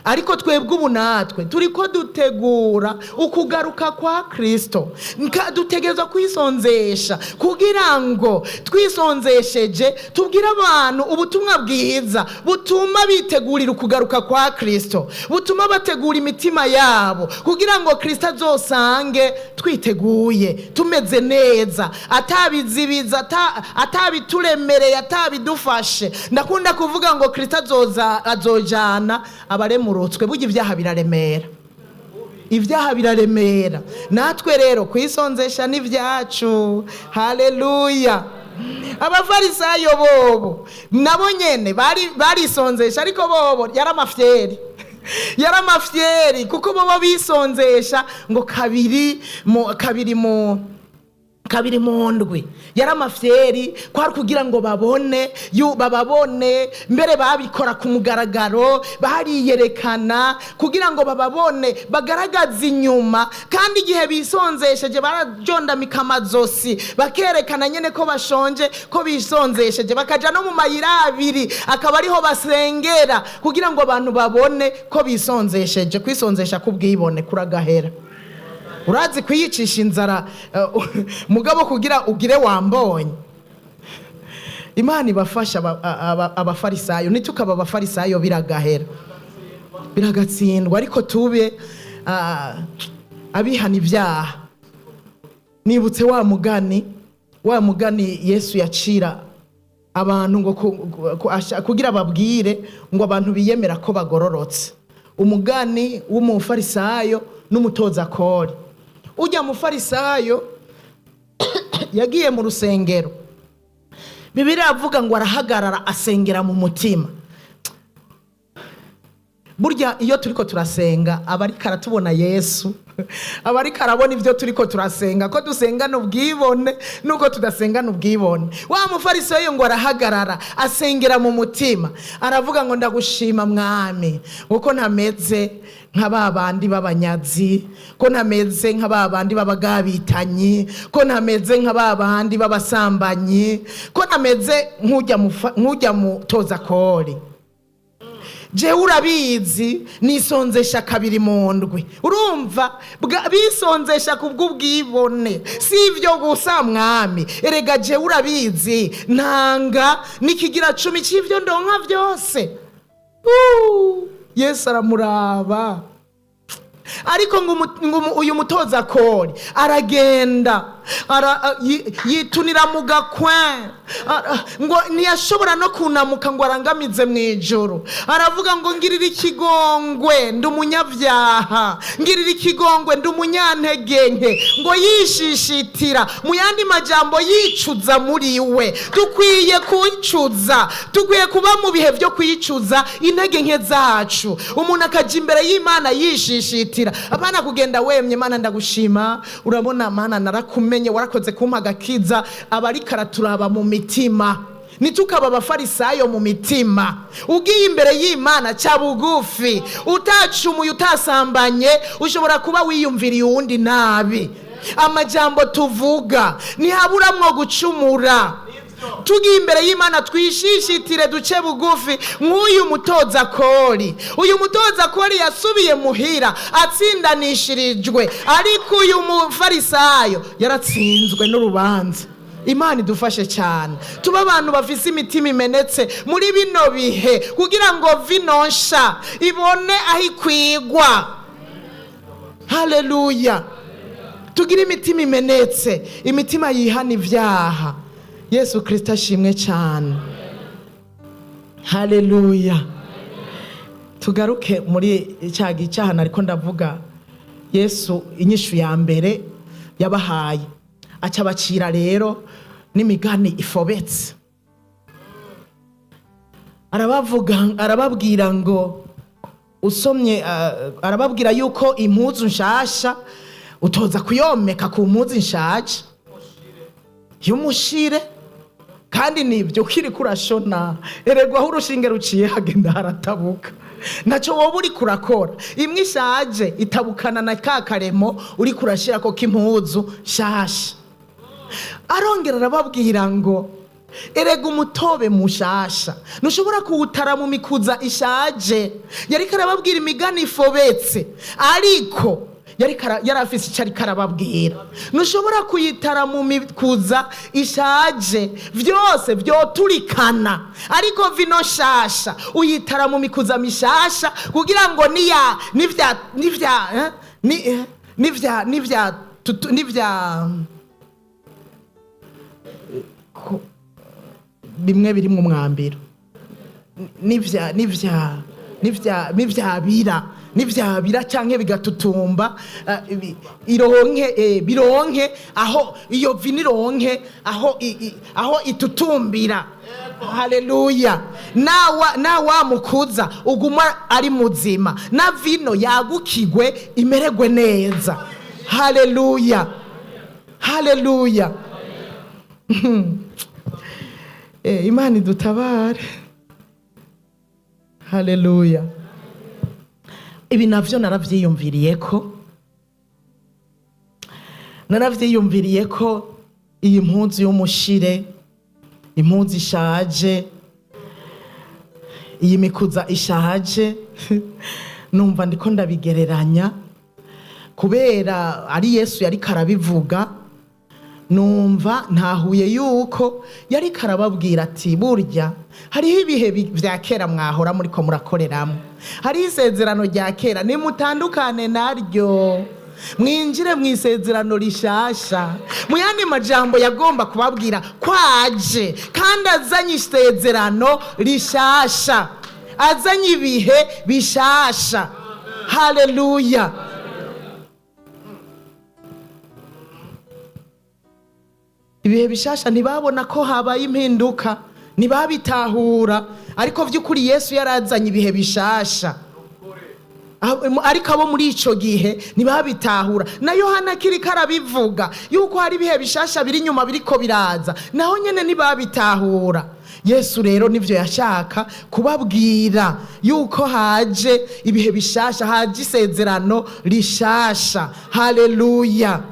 ariko twebwe ubu natwe turiko dutegura ukugaruka kwa Kristo. Dutegerezwa kwisonzesha kugira ngo twisonzesheje tubwire abantu ubutumwa bwiza butuma bitegurira ukugaruka kwa Kristo, butuma bategura imitima yabo kugira ngo Kristo azosange twiteguye, tumeze neza, atabizibiza, atabituremereye, atabidufashe. Ndakunda kuvuga ngo Kristo azojana abaremurutswe. Burya ibyaha biraremera. Ibyaha biraremera. Natwe rero kwisonzesha n'ibyacu. Haleluya! Abafarisayo bobo nabo nyene bari barisonzesha, ariko bobo yari amafyeri, yari amafyeri, kuko bobo bisonzesha ngo kabiri mu ndwi. Yari amafyeri, kwari kugira ngo babone bababone. Mbere babikora ku mugaragaro, bariyerekana kugira ngo bababone, bagaragaze inyuma. Kandi igihe bisonzesheje barajondamika amazosi, bakerekana nyene ko bashonje, ko bisonzesheje, bakaja no mu mayira abiri akaba ariho basengera, kugira ngo abantu babone ko bisonzesheje. Kwisonzesha k'ubwibone kuragahera. Urazi kwiyicisha inzara, mugabo kugira ugire wambonye. Imana ibafasha. Abafarisayo, ntitukaba abafarisayo, biragahera, biragatsindwa. Ariko tube abihana ibyaha. Nibutse wa mugani Yesu yacira abantu ngo kugira babwire ngo abantu biyemera ko bagororotse, umugani w'umufarisayo n'umutoza kori. Ujya mufarisayo yagiye mu rusengero, Bibiliya avuga ngo arahagarara, asengera mu mutima. Burya iyo turiko turasenga, aba ariko aratubona. Yesu aba ariko arabona ibyo turiko turasenga, ko dusengana ubwibone nuko tudasengana ubwibone. Wa mufarisayo ngo arahagarara, asengera mu mutima, aravuga ngo: "Ndagushima Mwami, kuko ntameze nka ba bandi b'abanyazi, ko ntameze nka ba bandi b'abagabitanyi, ko ntameze nka ba bandi b'abasambanyi, ko ntameze nk'ujya mutoza kori. Jewe urabizi, nisonzesha kabiri mu ndwi." Urumva bisonzesha ku bw'ubwibone. Si ibyo gusa, Mwami, erega jewe urabizi, ntanga n'ikigira cumi cy'ibyo ndonka byose. Yesu aramuraba. Ariko ngo uyu mutoza kori aragenda yitunira mu gakwe, ngo ntiyashobora no kunamuka ngo arangamize mu ijoro. Aravuga ngo: "Ngirira ikigongwe, ndi umunyabyaha, ngirira ikigongwe, ndi umunyantegenke." Ngo yishishitira, mu yandi majambo yicuza muri we. Dukwiye kwicuza, dukwiye kuba mu bihe byo kwicuza intege nke zacu, umuntu akajya imbere y'Imana yishishitira, abana kugenda wemye: "Mana, ndagushima, urabona Mana narakumenye, warakoze kumpa agakiza." Aba ariko araturaba mu mitima. Ntitukaba abafarisayo mu mitima. Ugiye imbere y'Imana, cya bugufi, utacumuye, utasambanye, ushobora kuba wiyumviriye uwundi nabi. Amajambo tuvuga ntihaburamwo gucumura. Tugiye imbere y'Imana twishishitire, duce bugufi nk'uyu mutoza kori. Uyu mutoza kori yasubiye muhira atsindanishirijwe, ariko uyu mufarisayo yaratsinzwe n'urubanza. Imana idufashe cyane, tuba abantu bafise imitima imenetse muri bino bihe, kugira ngo vino nsha ibone aho ikwigwa. Haleluya! Tugire imitima imenetse, imitima yihana ibyaha. Yesu Kirisito ashimwe cyane. Haleluya! Tugaruke muri cya gicaha ariko ndavuga. Yesu inyishu ya mbere yabahaye, aca abacira rero n'imigani ifobetse. Arabavuga, arababwira ngo usomye, arababwira yuko impuzu nshasha utoza kuyomeka ku mpuzu nshaje y'umushire. Kandi nibyo, ukiri kurashona, erega aho urushinge ruciye hagenda haratabuka. Ntacyo wowe uri kurakora, imwe ishaje itabukana na ka karemo uri kurashyira ko k'impuzu nshasha. Arongera arababwira ngo erega umutobe mushasha ntushobora kuwutara mu mikuza ishaje. Yariko arababwira imigani ifobetse, ariko yari afise icyo ariko arababwira. Ntushobora kuyitara mu mikuza ishaje, byose byoturikana. Ariko vino nshasha uyitara mu mikuza mishasha, kugira ngo niya nivya nivya ni nivya nivya nivya bimwe biri mu mwambiro, nivya nivya nivya nivyabira. Nivyabira canke bigatutumba, ironke, bironke aho iyo vino ironke aho aho itutumbira. Haleluya! Nawa na wa mukuza uguma ari muzima, na vino yagukigwe imeregwe neza. Haleluya, haleluya! Imana idutabare. Haleluya! Ibi navyo naravyiyumviriye ko iyi mpuzu y'umushire, impuzu ishaje, iyi mikuza ishaje, numva ndiko ndabigereranya kubera ari Yesu yariko arabivuga. Numva ntahuye yuko yariko arababwira ati: "Burya hariho ibihe vya kera mwahora muriko murakoreramo, hariho isezerano rya kera, nimutandukane naryo mwinjire mu isezerano rishasha." Mu yandi majambo, yagomba kubabwira kwaje kandi azanye isezerano rishasha, azanye ibihe bishasha. Haleluya! Ibihe bishasha, ntibabona ko habaye impinduka, ntibabitahura, ariko by'ukuri Yesu yarazanye ibihe bishasha. Ariko abo muri ico gihe ntibabitahura. Na Yohana akiriko arabivuga yuko hari ibihe bishasha biri inyuma biriko biraza, naho nyene ntibabitahura. Yesu rero nivyo yashaka kubabwira, yuko haje ibihe bishasha, haje isezerano rishasha. Haleluya!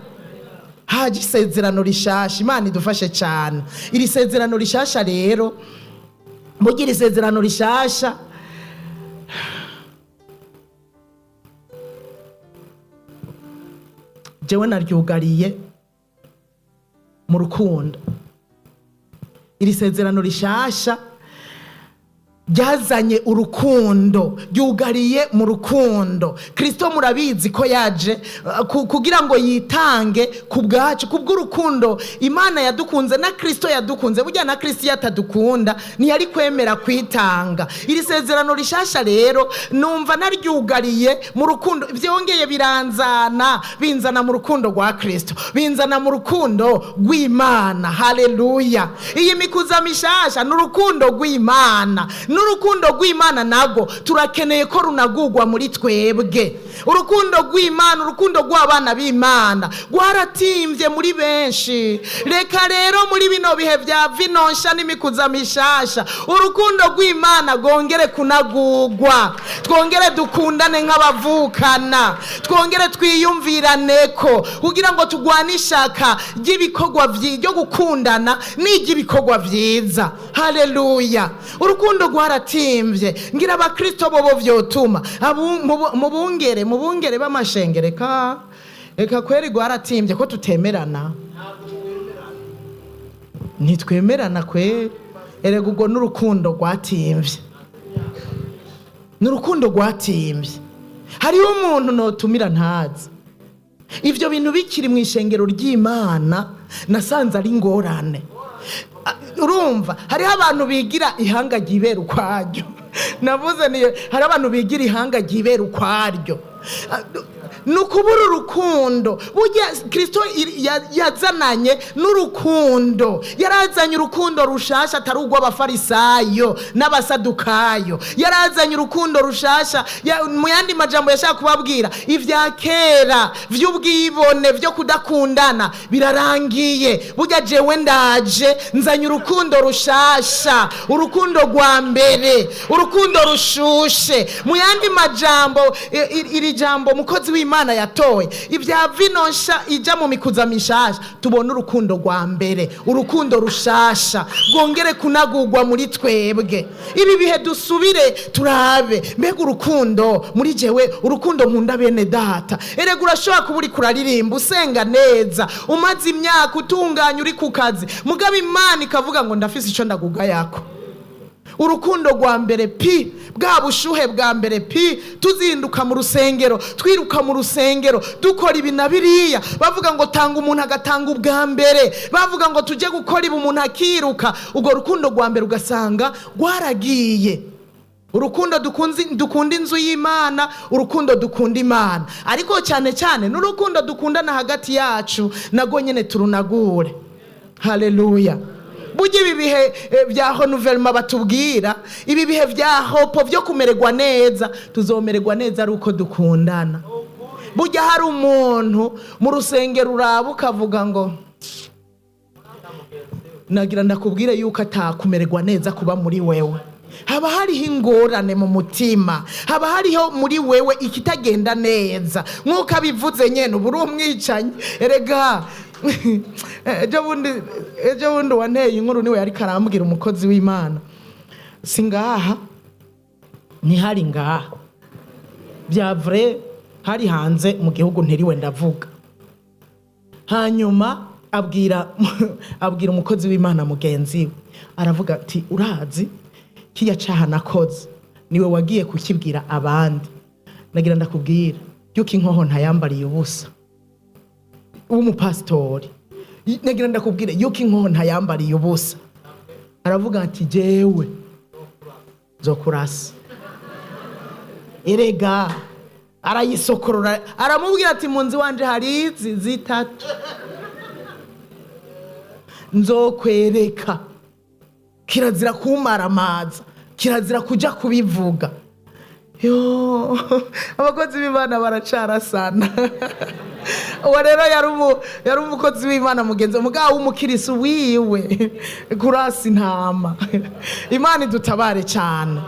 Haje isezerano rishasha. Imana idufashe cyane. Iri sezerano rishasha rero, mugira isezerano rishasha, jewe naryugariye mu rukundo. Iri sezerano rishasha ryazanye urukundo, ryugariye mu rukundo. Kristo murabizi ko yaje kugira ngo yitange ku bwacu, ku bw'urukundo Imana yadukunze na Kristo yadukunze. Burya na Kristo iyo atadukunda ntiyari kwemera kwitanga. Iri sezerano rishasha rero numva naryugariye mu rukundo. Byongeye biranzana, binzana mu rukundo rwa Kristo, binzana mu rukundo rw'Imana. Haleluya! Iyi mikuza mishasha ni urukundo rw'Imana. N'urukundo rw'Imana nago turakeneye ko runagurwa muri twebwe. Urukundo rw'Imana, urukundo rw'abana b'Imana rwaratimbye muri benshi. Reka rero muri bino bihe bya vino nsha n'imikuza mishasha, urukundo rw'Imana rwongere kunagurwa, twongere dukundane nk'abavukana, twongere twiyumvirane ko kugira ngo turwane ishaka ry'ibikorwa ryo gukundana n'iry'ibikorwa vyiza. Haleluya! Urukundo rwaratimbye. Ngira abakristo bobo vyotuma mubungere, mubungere b'amashengere ka reka kweri rwaratimbye ko tutemerana, ntitwemerana kweri. Erega ubwo n'urukundo rwatimvye, ni urukundo rwatimvye. Hariho umuntu notumira ntazi. Ivyo bintu bikiri mu ishengero ry'Imana nasanze ari ingorane. Urumva hariho abantu bigira ihanga ryibera ukwaryo. Navuze ni hari abantu bigira ihanga ryibera ukwaryo. Ni ukubura urukundo. Burya Kristo yazananye n'urukundo, yarazanye urukundo rushasha atari urw'Abafarisayo n'Abasadukayo. Yarazanye urukundo rushasha. Mu yandi majambo, yashaka kubabwira ibya kera vy'ubwibone byo kudakundana birarangiye. Burya jewe ndaje nzanye urukundo rushasha, urukundo rwa mbere, urukundo rushushe. Mu yandi majambo, iri jambo mukozi w'Imana yatoye, ibya vino nsha ijya mu mikuza mishasha, tubone urukundo rwa mbere, urukundo rushasha rwongere kunagurwa muri twebwe. Ibi bihe dusubire turabe: mbega urukundo muri jewe, urukundo nkunda bene data? Erega urashobora kuba uriko uraririmba, usenga neza, umaze imyaka utunganya, uri ku kazi, mugabo Imana ikavuga ngo: "Ndafise ico ndagugayako." Urukundo rwa mbere pi, bwa bushuhe bwa mbere pi, tuzinduka mu rusengero, twiruka mu rusengero, dukora ibi na biriya. Bavuga ngo tanga, umuntu agatanga ubwa mbere. Bavuga ngo tujye gukora ibi, umuntu akiruka. Urwo rukundo rwa mbere ugasanga rwaragiye. Urukundo dukunda inzu y'Imana, urukundo dukunda Imana, ariko cyane cyane n'urukundo dukundana hagati yacu nago nyene turunagure. Haleluya. Burya ibi bihe bya renouvellement batubwira, ibi bihe bya hopo byo kumererwa neza, tuzomererwa neza ari uko dukundana. Burya hari umuntu mu rusengero uraba ukavuga ngo nagira ndakubwire yuko atakumererwa neza kuba muri wewe. Haba hariho ingorane mu mutima, haba hariho muri wewe ikitagenda neza. Nk'uko abivuze nyene, ubu uri umwicanyi. Erega ejo bundi wanteye inkuru niwe yariko arambwira, umukozi w'Imana, si ngaha, ntihari ngaha bya vrai, hari hanze mu gihugu, ntiriwe ndavuga. Hanyuma abwira umukozi w'Imana mugenzi we, aravuga ati: "Urazi kiya caha nakoze, niwe wagiye kukibwira abandi. Nagira ndakubwira yuko inkoho ntayambariye ubusa." W'umupasitori, nagira ndakubwira yuko inkoho ntayambariye ubusa. Aravuga ati: "Jewe nzokurasa." Erega arayisokorora, aramubwira ati: "Mu nzu iwanje hari izi zitatu, nzokwereka. Kirazira kumaramaza, kirazira kuja kubivuga." Yo, abakozi b'Imana baracarasana. Uwo rero yari umukozi w'Imana mugenzi, mugabo w'umukirisu wiwe kurasa intama. Imana idutabare cyane,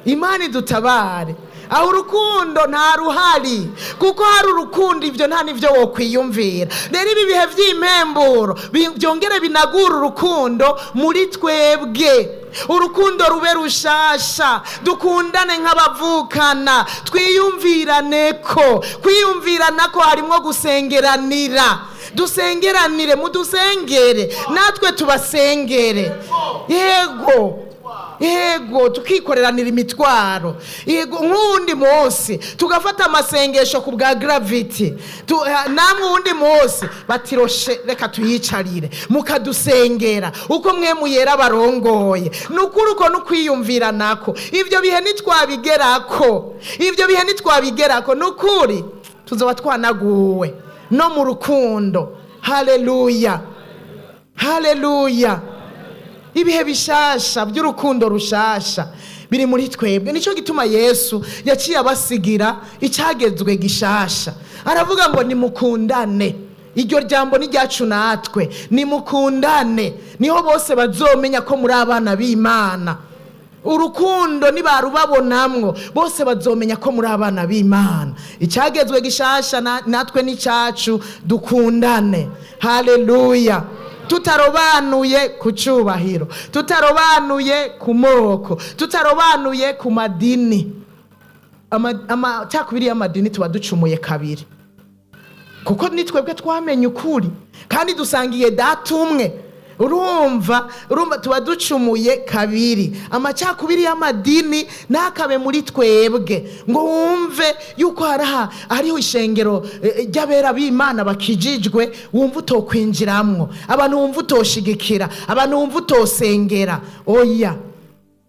Imana idutabare. Aho urukundo nta ruhari, kuko hari urukundo ibyo nta n'ibyo wokwiyumvira. Rero ibi bihe by'impemburo byongere binagura urukundo muri twebwe, urukundo rube rushasha, dukundane nk'abavukana, twiyumvirane ko kwiyumvirana ko harimo gusengeranira. Dusengeranire, mudusengere natwe tubasengere. Yego, yego, tukikoreranira imitwaro. Yego, nk'uwundi munsi tugafata amasengesho ku bwa Gravity. Namwe uwundi munsi batiroshe, reka tuyicarire, mukadusengera uko mwe muyera barongoye. Ni ukuri, uko n'ukwiyumvira nako. Ibyo bihe nitwabigerako, ibyo bihe nitwabigerako, ni ukuri tuzoba twanaguwe no mu rukundo. Haleluya, haleluya. Ibihe bishasha by'urukundo rushasha biri muri twebwe. Nicyo gituma Yesu yaciye abasigira icyagezwe gishasha, aravuga ngo nimukundane. Iryo jambo ni ryacu natwe. Nimukundane, niho bose bazomenya ko muri abana b'Imana. Urukundo nibarubabonamwo, bose bazomenya ko muri abana b'Imana. Icyagezwe gishasha natwe n'icyacu, dukundane. Haleluya. Tutarobanuye ku cyubahiro, tutarobanuye ku moko, tutarobanuye ku madini. Amacakubiri y'amadini tuba ducumuye kabiri, kuko ni twebwe twamenye ukuri kandi dusangiye Data umwe. Urumva tuba ducumuye kabiri. Amacakubiri y'amadini ntakabe muri twebwe, ngo wumve yuko hariho ishengero ry'abera b'Imana bakijijwe, wumva utokwinjiramwo abantu, wumva utoshigikira abantu, wumva utosengera. Oya,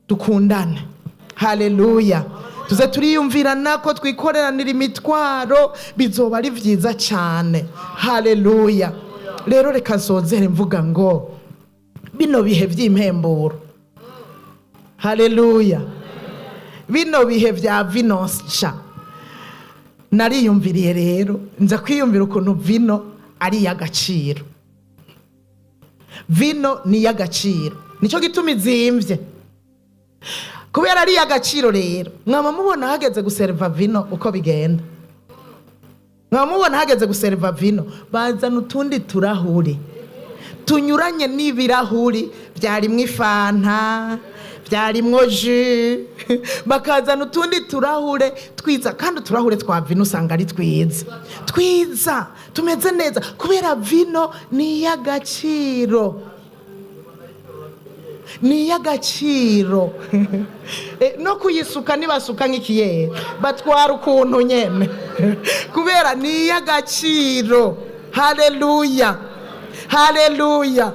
dukundane. Haleluya. Tuze turiyumvirana ko twikoreranira imitwaro, bizoba ari byiza cyane. Haleluya. Rero reka nsozere mvuga ngo bino bihe by'impemburo, haleluya, bino bihe bya vino nsha, nariyumviriye rero, nza kwiyumvira ukuntu vino ari iy'agaciro. Vino ni iy'agaciro, nicyo gituma izimvye, kubera ari iy'agaciro. Rero mwaba mubona hageze guseriva vino uko bigenda, mwaba mubona hageze guseriva vino bazana utundi turahuri tunyuranye n'ibirahuri byarimwo ifanta, byarimwo jus, bakazana utundi turahure twiza. Kandi uturahure twa vino usanga ari twiza twiza, tumeze neza, kubera vino ni iy'agaciro, ni iy'agaciro. No kuyisuka ntibasuka nk'ikiyeri, batwara ukuntu nyene, kubera ni iy'agaciro. Haleluya, haleluya.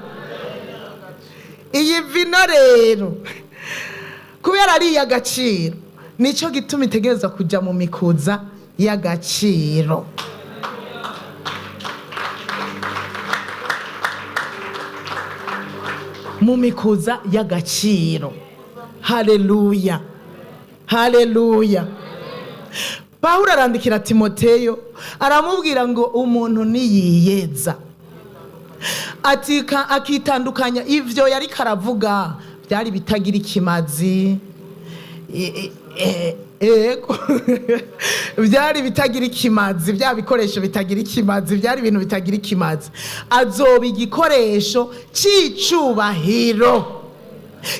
Iyi vino rero, Kubera ari iy'agaciro, nicyo gituma itegerezwa kujya mu mikuza y'agaciro. Mu mikuza y'agaciro. Haleluya, haleluya. Pawulo arandikira Timoteyo, aramubwira ngo umuntu niyiyeza, atika akitandukanya ivyo yari karavuga byari bitagira ikimazi. Ego, byari bitagira ikimazi, bya bikoresho bitagira ikimazi, byari ibintu bitagira ikimazi. Azoba igikoresho c'icubahiro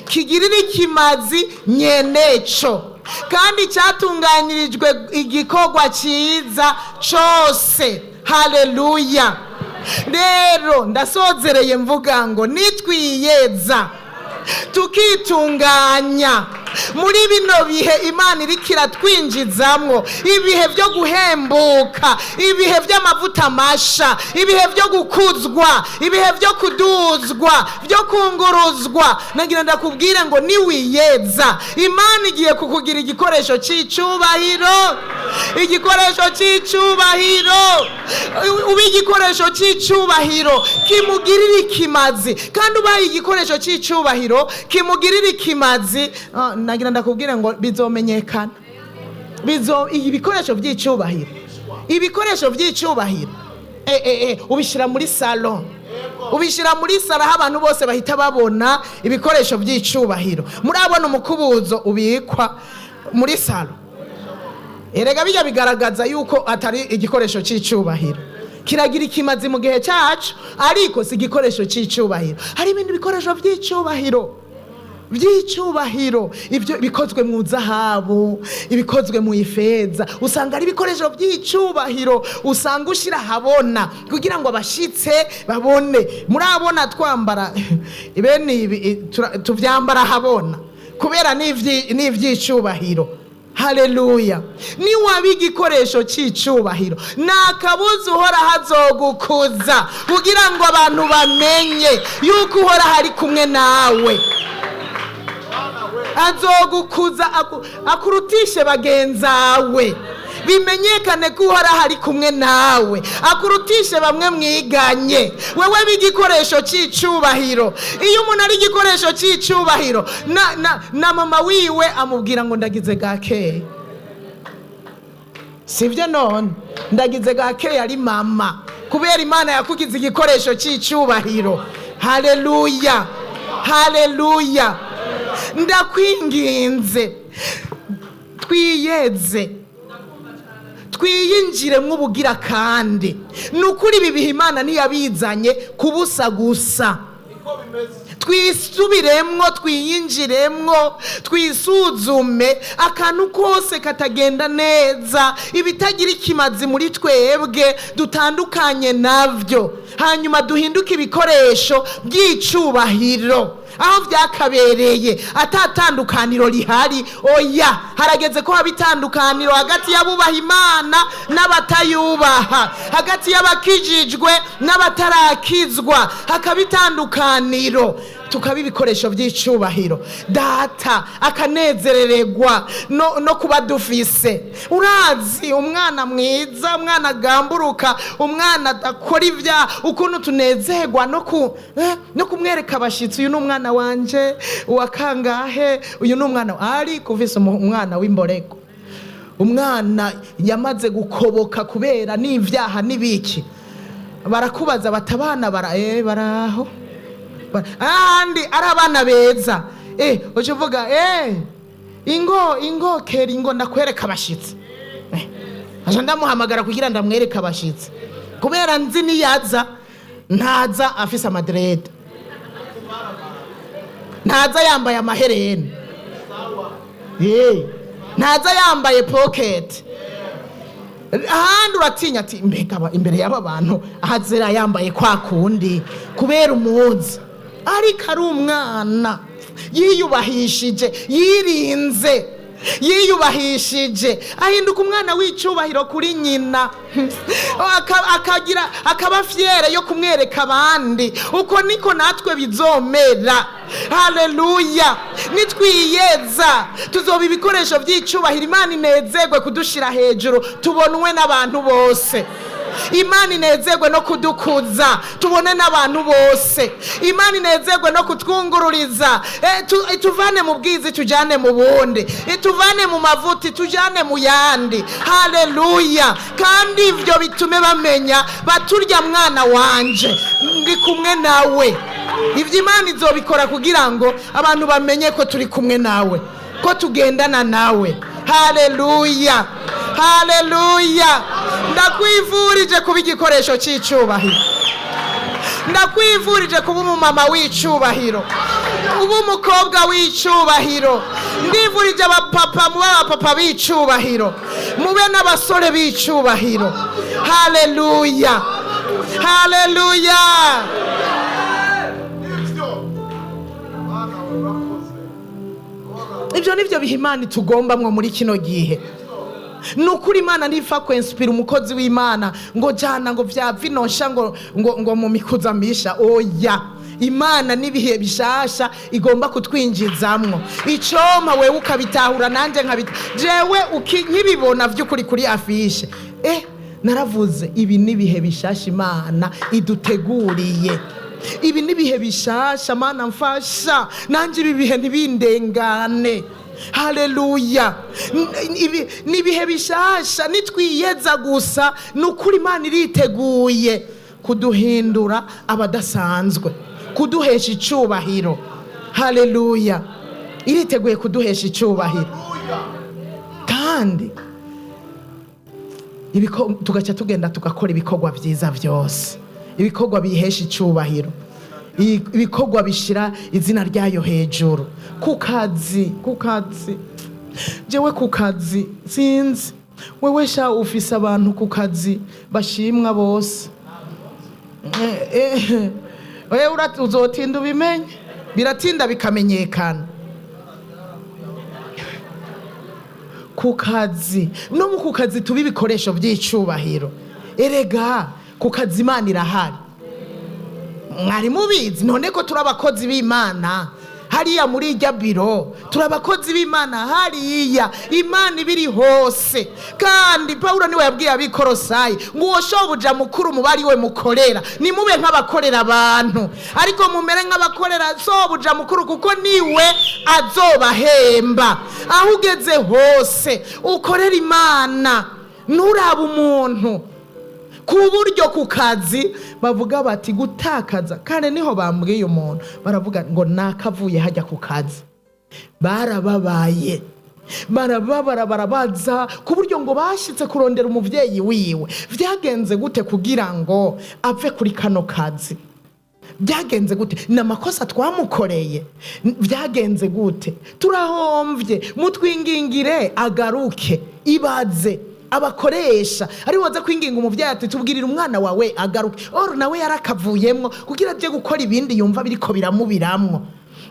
kigirira ikimazi nyeneco, kandi cyatunganyirijwe igikorwa cyiza cose. Haleluya. Rero ndasozereye mvuga ngo nitwiyeza, tukitunganya muri bino bihe Imana iriko iratwinjizamwo, ibihe byo guhembuka, ibihe by'amavuta masha, ibihe byo gukuzwa, ibihe byo kuduzwa, byo kunguruzwa, nagira ndakubwire ngo niwiyeza, Imana igiye kukugira igikoresho c'icubahiro, igikoresho c'icubahiro. Ube igikoresho c'icubahiro kimugirira ikimazi. Kandi ubaye igikoresho c'icubahiro kimugirira ikimazi, nagira ndakubwire ngo bizomenyekana. Bizo ibikoresho by'icubahiro, ibikoresho by'icubahiro, ubishyira muri salon, ubishyira muri salo aho abantu bose bahita babona ibikoresho by'icubahiro. Murabona umukubuzo ubikwa muri salo? Erega bijya bigaragaza yuko atari igikoresho cy'icubahiro. Kiragira ikimazi mu gihe cyacu, ariko si igikoresho cy'icubahiro. Hari ibindi bikoresho by'icubahiro, by'icubahiro, ibyo bikozwe mu zahabu, ibikozwe mu ifeza, usanga ari ibikoresho by'icubahiro, usanga ushyira ahabona kugira ngo abashyitse babone. Murabona twambara bene ibi, tuvyambara ahabona kubera n'ivy'icubahiro. Haleluya. Niwaba igikoresho cy'icubahiro, nta kabuza Uhoraho azogukuza kugira ngo abantu bamenye yuko Uhoraho ari kumwe nawe. Azogukuza akurutishe bagenzawe, bimenyekane ko Uhoraho ari kumwe nawe, akurutishe bamwe mwiganye. Wewe b'igikoresho cy'icubahiro. Iyo umuntu ari igikoresho cy'icubahiro, na mama wiwe amubwira ngo ndagize gakeye. Sibyo? None ndagize gakeye ari mama, kubera Imana yakugize igikoresho cy'icubahiro. Haleluya, haleluya. Ndakwinginze, twiyeze, twiyinjiremwo ubugira. Kandi ni ukuri, ibi bihe Imana ntiyabizanye kubusa gusa. Twisubiremwo, twiyinjiremwo, twisuzume akantu kose katagenda neza, ibitagira ikimazi muri twebwe dutandukanye navyo, hanyuma duhinduke ibikoresho by'icubahiro aho byakabereye atatandukaniro rihari. Oya, harageze ko haba itandukaniro hagati y'abubaha Imana n'abatayubaha, hagati y'abakijijwe n'abatarakizwa, hakaba itandukaniro, tukaba ibikoresho by'icubahiro, Data akanezerererwa no kuba dufise. Urazi umwana mwiza, umwana agamburuka, umwana adakora ibyaha, ukuntu tunezerwa no kumwereka abashyitsi: "Uyu ni umwana wanje uwa kangahe, uyu ni umwana." Ariko ufise umwana w'imborego, umwana yamaze gukoboka kubera n'ibyaha n'ibiki, barakubaza bati abana baraho. Ahandi ari abana beza, uca uvuga ingo, ingo kera, ingo ndakwereka abashyitsi. Aca ndamuhamagara kugira ndamwereke abashyitsi, kubera nzi niyaza ntaza afise amadrede, ntaza yambaye amahereni, ntaza yambaye pocket. Ahandi uratinya ati mbega imbere y'aba bantu ahazera yambaye kwa kundi, kubera umuzi. Ariko ari umwana yiyubahishije, yirinze. Yiyubahishije ahinduka umwana w'icyubahiro kuri nyina, akagira akaba fier yo kumwereka abandi. Uko niko natwe bizomera. Haleluya! Nitwiyeza tuzoba ibikoresho by'icyubahiro. Imana inezerwe kudushira hejuru, tubonwe n'abantu bose. Imana inezerwe no kudukuza, tubone n'abantu bose. Imana inezerwe no kutwungururiza, ituvane mu bwizi tujyane mu bundi, ituvane mu mavuta tujyane mu yandi. Haleluya! Kandi ibyo bitume bamenya baturya mwana wanje ndi kumwe nawe. Ibyo Imana izobikora kugira ngo abantu bamenye ko turi kumwe nawe, ko tugendana nawe. Haleluya, haleluya! Ndakwivurije kuba igikoresho cy'icyubahiro. Ndakwivurije kuba umumama w'icyubahiro, uba umukobwa w'icyubahiro. Ndivurije abapapa, mube abapapa b'icyubahiro, mube n'abasore b'icyubahiro. Haleluya, haleluya! Nibyo bana, urakoze. Ibyo ni byo biha Imana itugombamwo muri kino gihe. Ni ukuri, Imana ntifa kwensipira umukozi w'Imana ngo jana ngo vya vinosha ngo mu mikuzamisha. Oya, Imana n'ibihe bishasha igomba kutwinjizamwo. Icompa wewe ukabitahura, nanjye nkabita jewe nkibibona vy'ukuri kuri affiche, naravuze: ibi n'ibihe bishasha Imana iduteguriye, ibi n'ibihe bishasha. Mana mfasha nanjye ibi bihe ntibindengane. Haleluya! Ibi ni ibihe bishasha. Nitwiyeza gusa, ni ukuri Imana iriteguye kuduhindura abadasanzwe, kuduhesha icubahiro. Haleluya! Iriteguye kuduhesha icubahiro, kandi tugaca tugenda tugakora ibikorwa byiza byose, ibikorwa bihesha icubahiro, ibikorwa bishira izina ryayo hejuru ku kazi. Ku kazi, jewe ku kazi sinzi wewe sha, ufise abantu ku kazi bashimwa bose. Wewe uzotinda ubimenye, biratinda bikamenyekana ku kazi. No mu ku kazi tuba ibikoresho by'icubahiro. Erega ku kazi Imana irahari, mwari mubizi? None ko turi abakozi b'Imana hariya muri irya biro, turi abakozi b'Imana hariya, Imana ibiri hose. Kandi Pawulo niwe yabwiye Abikorosayi ngo uwo shobuja mukuru muba ari we mukorera, nimube nk'abakorera abantu, ariko mumere nk'abakorera sobuja mukuru, kuko niwe azobahemba. Aho ugeze hose ukorera Imana, nturaba umuntu, ku buryo ku kazi bavuga bati gutakaza. Kandi niho bambwiye umuntu, baravuga ngo nakavuye hajya ku kazi, barababaye, barababara, barabaza, ku buryo ngo bashyitse kurondera umubyeyi wiwe: byagenze gute kugira ngo ave kuri kano kazi? Byagenze gute? Ni amakosa twamukoreye? Byagenze gute? Turahombye, mutwingingire agaruke. Ibaze abakoresha ari waza kwinginga umubyeyi ati tubwirire umwana wawe agaruke. Oro nawe yarakavuyemwo kugira ajye gukora ibindi yumva biriko biramubiramwo.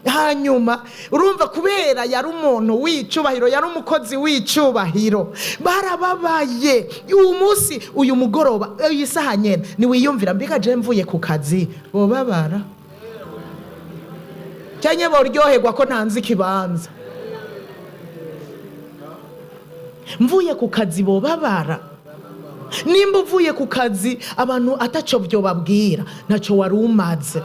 Hanyuma urumva, kubera yari umuntu w'icubahiro, yari umukozi w'icubahiro, barababaye. Uyu munsi, uyu mugoroba, iyi saha nyene, niwiyumvira: mbega je mvuye ku kazi bobabara cyane, boryoherwa ko ntanze ikibanza? Mvuye ku kazi bobabara? Nimba uvuye ku kazi abantu ataco byo babwira, ntacyo wari umaze.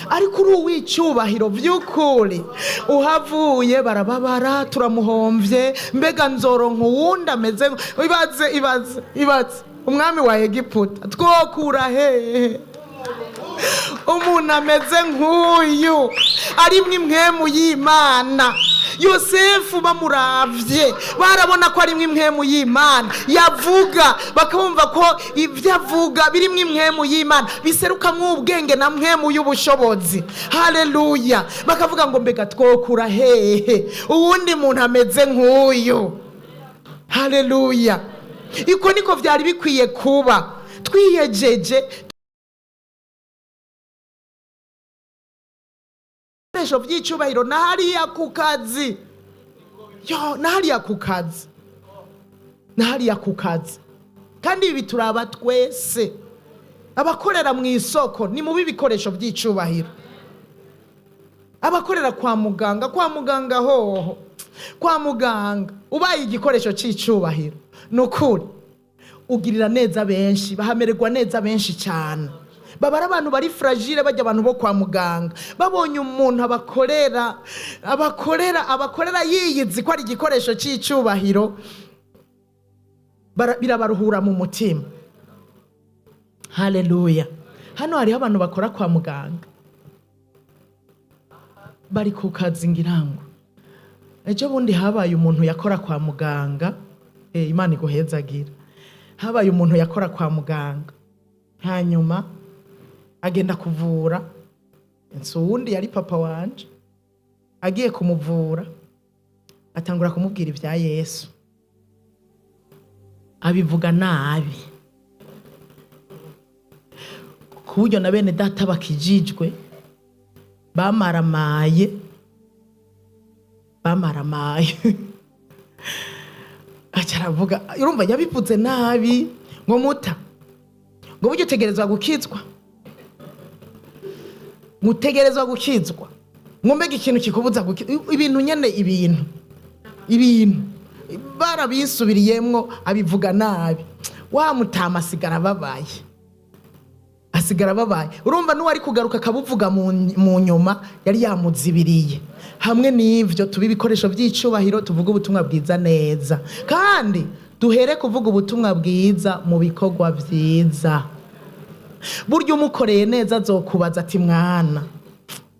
Ariko uri uw'icyubahiro by'ukuri, uhavuye barababara: turamuhomvye, mbega nzoronka uwundi ameze ibaze, ibaze, ibaze umwami wa Egiputa: twokura hehe umuntu ameze nk'uyu arimwo impwemu y'Imana? Yosefu bamuravye barabona ko arimwo impwemu y'Imana, yavuga bakumva ko ibyo avuga birimwo impwemu y'Imana, biserukamwo ubwenge na mpwemu y'ubushobozi. Haleluya! Bakavuga ngo mbega twokura hehe uwundi muntu ameze nk'uyu? Haleluya! Iko niko vyari bikwiye kuba twiyejeje, ibikoresho by'icyubahiro na hariya ku kazi. Yo, nahariya ku kazi, nahariya ku kazi. Kandi ibi turaba twese. Abakorera mu isoko ni mubi ibikoresho by'icubahiro. Abakorera kwa muganga, kwa muganga hoho, kwa muganga ubaye igikoresho cy'icubahiro, ni ukuri ugirira neza benshi, bahamererwa neza benshi cyane. Baba ari abantu bari fragile. Bajya abantu bo kwa muganga babonye umuntu abakorera yiyizi ko ari igikoresho cy'icubahiro, birabaruhura mu mutima. Haleluya! Hano hariho abantu bakora kwa muganga, bari ku kazi. Ngira ngo ejo bundi habaye umuntu yakora kwa muganga. Imana iguhezagira. Habaye umuntu yakora kwa muganga, hanyuma agenda kuvura inzu. Wundi yari papa wanje. Agiye kumuvura, atangura kumubwira ibya Yesu, abivuga nabi, ku buryo na bene data bakijijwe bamaramaye, bamaramaye. Aca aravuga, urumva yabivuze nabi, ngo muta, ngo burya utegerezwa gukizwa, mutegerezwa gukizwa, ngo mbega ikintu kikubuza ibintu nyene, ibintu barabisubiriyemwo, abivuga nabi. Wa mutama asigara ababaye, asigara ababaye. Urumva n'uwari kugaruka akabuvuga mu nyuma yari yamuzibiriye. Hamwe n'ivyo, tuba ibikoresho by'icubahiro, tuvuge ubutumwa bwiza neza, kandi duhere kuvuga ubutumwa bwiza mu bikorwa vyiza. Burya umukoreye neza azokubaza ati: "Mwana,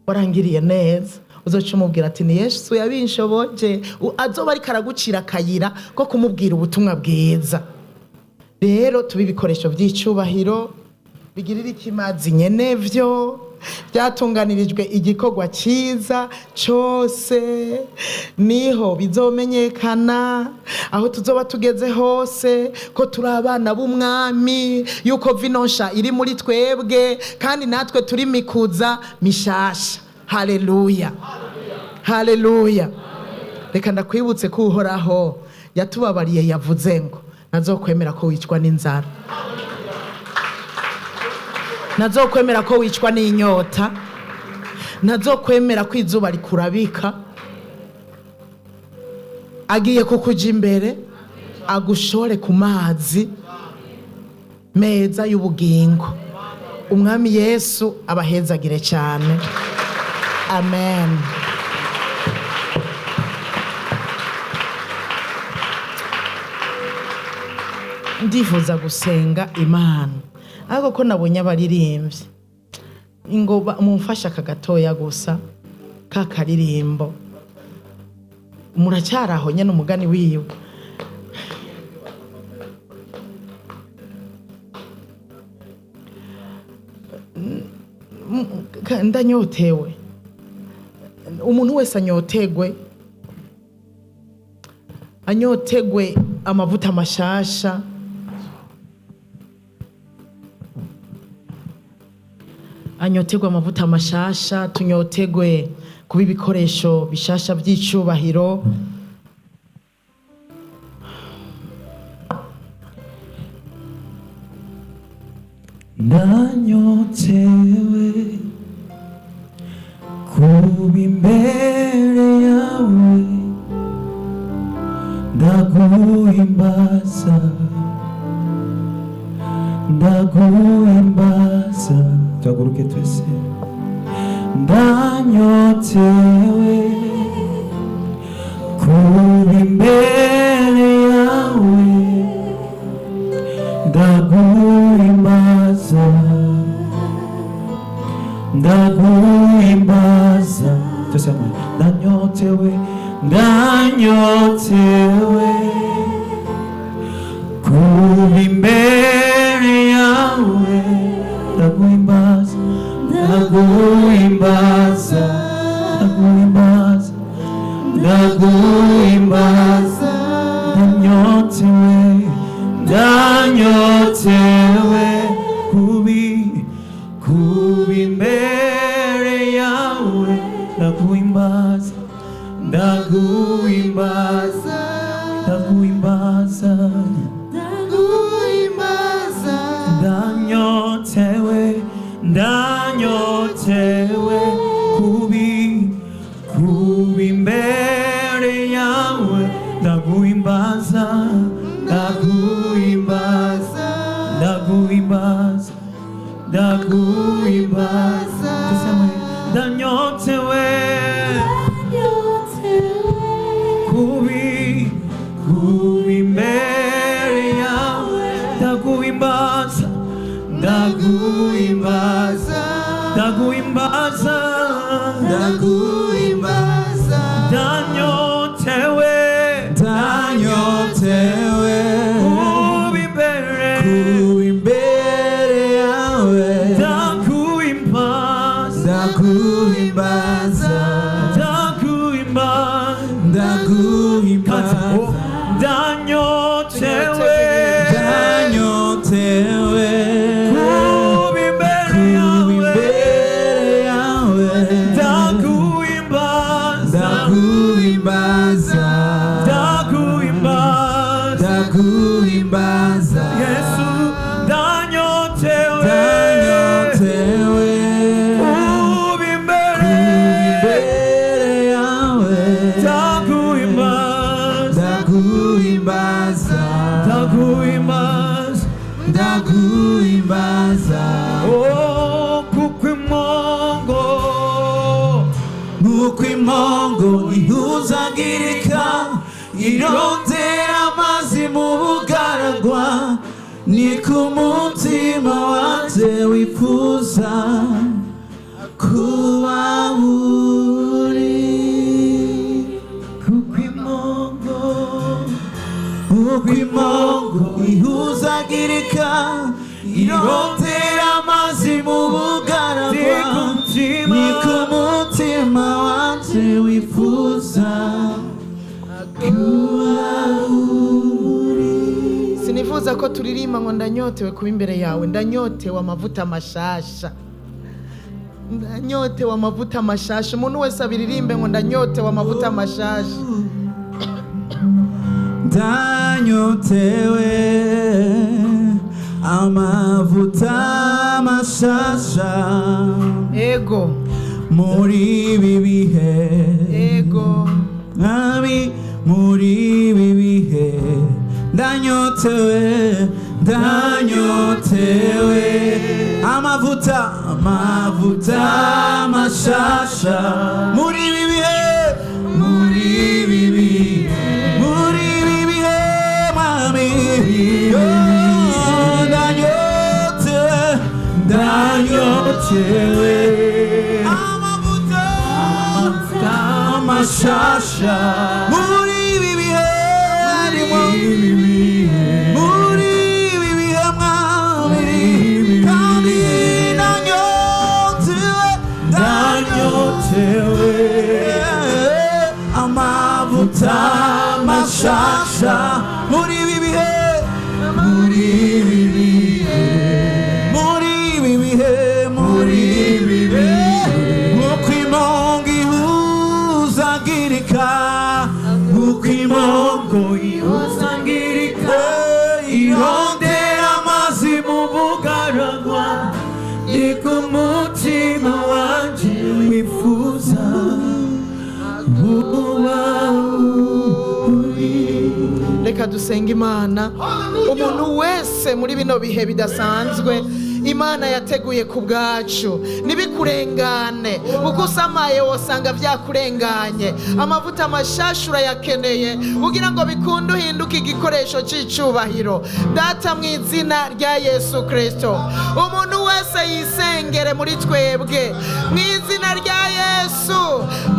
warangiriye neza." Uzoca umubwira ati: "Ni Yesu yabinshoboje." Azoba ariko aragucira akayira ko kumubwira ubutumwa bwiza. Rero tuba ibikoresho by'icubahiro, bigirira ikimazi nyenevyo, byatunganirijwe igikorwa cyiza cyose. Niho bizomenyekana aho tuzoba tugeze hose ko turi abana b'umwami, yuko vino nsha iri muri twebwe, kandi natwe turi mikuza mishasha. Haleluya, haleluya! Reka ndakwibutse ko Uhoraho yatubabariye, yavuze ngo nazokwemera ko wicwa n'inzara, ntazokwemera ko wicwa n'inyota, ntazokwemera ko izuba rikurabika. Agiye kukuja imbere, agushore ku mazi meza y'ubugingo. Umwami Yesu abahezagire cyane. Amen. Ndifuza gusenga Imana, ariko ko nabonye abaririmbyi ngo mumfashe aka gatoya gusa ka karirimbo. Muracyari aho nyine, umugani wiwe. Ndanyotewe. Umuntu wese anyotegwe, anyotegwe amavuta mashasha. Anyotegwe amavuta mashasha. Tunyotegwe kuba ibikoresho bishasha by'icubahiro. Ndanyotewe kuba imbere yawe, ndaguhimbaza, ndaguhimbaza. Tuhaguruke twese. Ndanyotewe kuba imbere yawe, ndaguhimbaza, ndaguhimbaza. Twese hamwe. Ndanyotewe, ndanyotewe kuba imbere yawe, ndaguhimbaza, ndaguhimbaza, ndaguhimbaza, ndaguhimbaza. Ndanyotewe, ndanyotewe kuba imbere yawe, ndaguhimbaza. Ndaguhimbaza, ndaguhimbaza, Ndaguhimbaza. Ndanyotewe, ndanyotewe kubi kubi imbere yawe. Ndaguhimbaza, ndaguhimbaza, ndaguhimbaza, ndaguhimbaza. Tuseme ndanyotewe kubi kubi imbere yawe. Ndaguhimbaza, ndaguhimbaza, ndaguhimbaza, Ndaguhimbaza. Ndanyotewe, Ndanyotewe kubi imbere, kuba imbere yawe. Ndaguhimbaza, Ndaguhimbaza, ndaguhimbaza, ndaguhimbaza. Ndanyotewe, Ndanyotewe kuba imbere kuba yawe. imbere yawe. Ndaguhimbaza, Ndaguhimbaza, ndaguhimbaza, ndaguhimbaza. Yesu, ndanyotewe, Ndanyotewe kuba imbere, imbere yawe. Ndaguhimbaza, Ndaguhimbaza, ndaguhimbaza, ndaguhimbaza. Oh, kuko impongo, Nk'uko impongo ihuzagirika irondera amazi mu bugaragwa, ni ku mutima wanjye wifuza kuba uri. Kuko impongo, Nk'uko impongo ihuzagirika irondera amazi mu bugaragwa, ni ku mutima wanjye wifuza kuba uri. Sinifuza ko turirimba ngo ndanyotewe kuba imbere yawe. Ndanyotewe amavuta mashasha, ndanyotewe amavuta mashasha. Umuntu wese abiririmbe ngo ndanyotewe amavuta mashasha. Ndanyotewe amavuta mashasha Ego. muri ibi bihe. Ego. Mwami, muri ibi bihe ndanyotewe, ndanyotewe amavuta, amavuta mashasha muri ibi bihe, muri ibi bihe, muri ibi bihe, mwami. Oh, ndanyotewe, ndanyotewe amavuta mashasha muri ibi bihe harimo, muri ibi bihe, mwami. Kandi ndanyotewe, ndanyotewe amavuta mashasha muri ibi bihe, muri ibi bihe, muri ibi bihe, muri ibi bihe. Nk'uko impongo ihuzagirika, nk'uko impongo ihuzagirika irondera amazi mu bugaragwa, ni ku mutima wanje wifuza kuba uri. Reka dusenge Imana. Umuntu wese muri bino bihe bidasanzwe Imana yateguye ku bwacu, ntibikurengane kuko usamaye wosanga byakurenganye. Amavuta mashasha urayakeneye kugira ngo bikunde uhinduke igikoresho cy'icubahiro. Data, mu izina rya Yesu Kirisito, umuntu wese yisengere muri twebwe mu izina rya Yesu.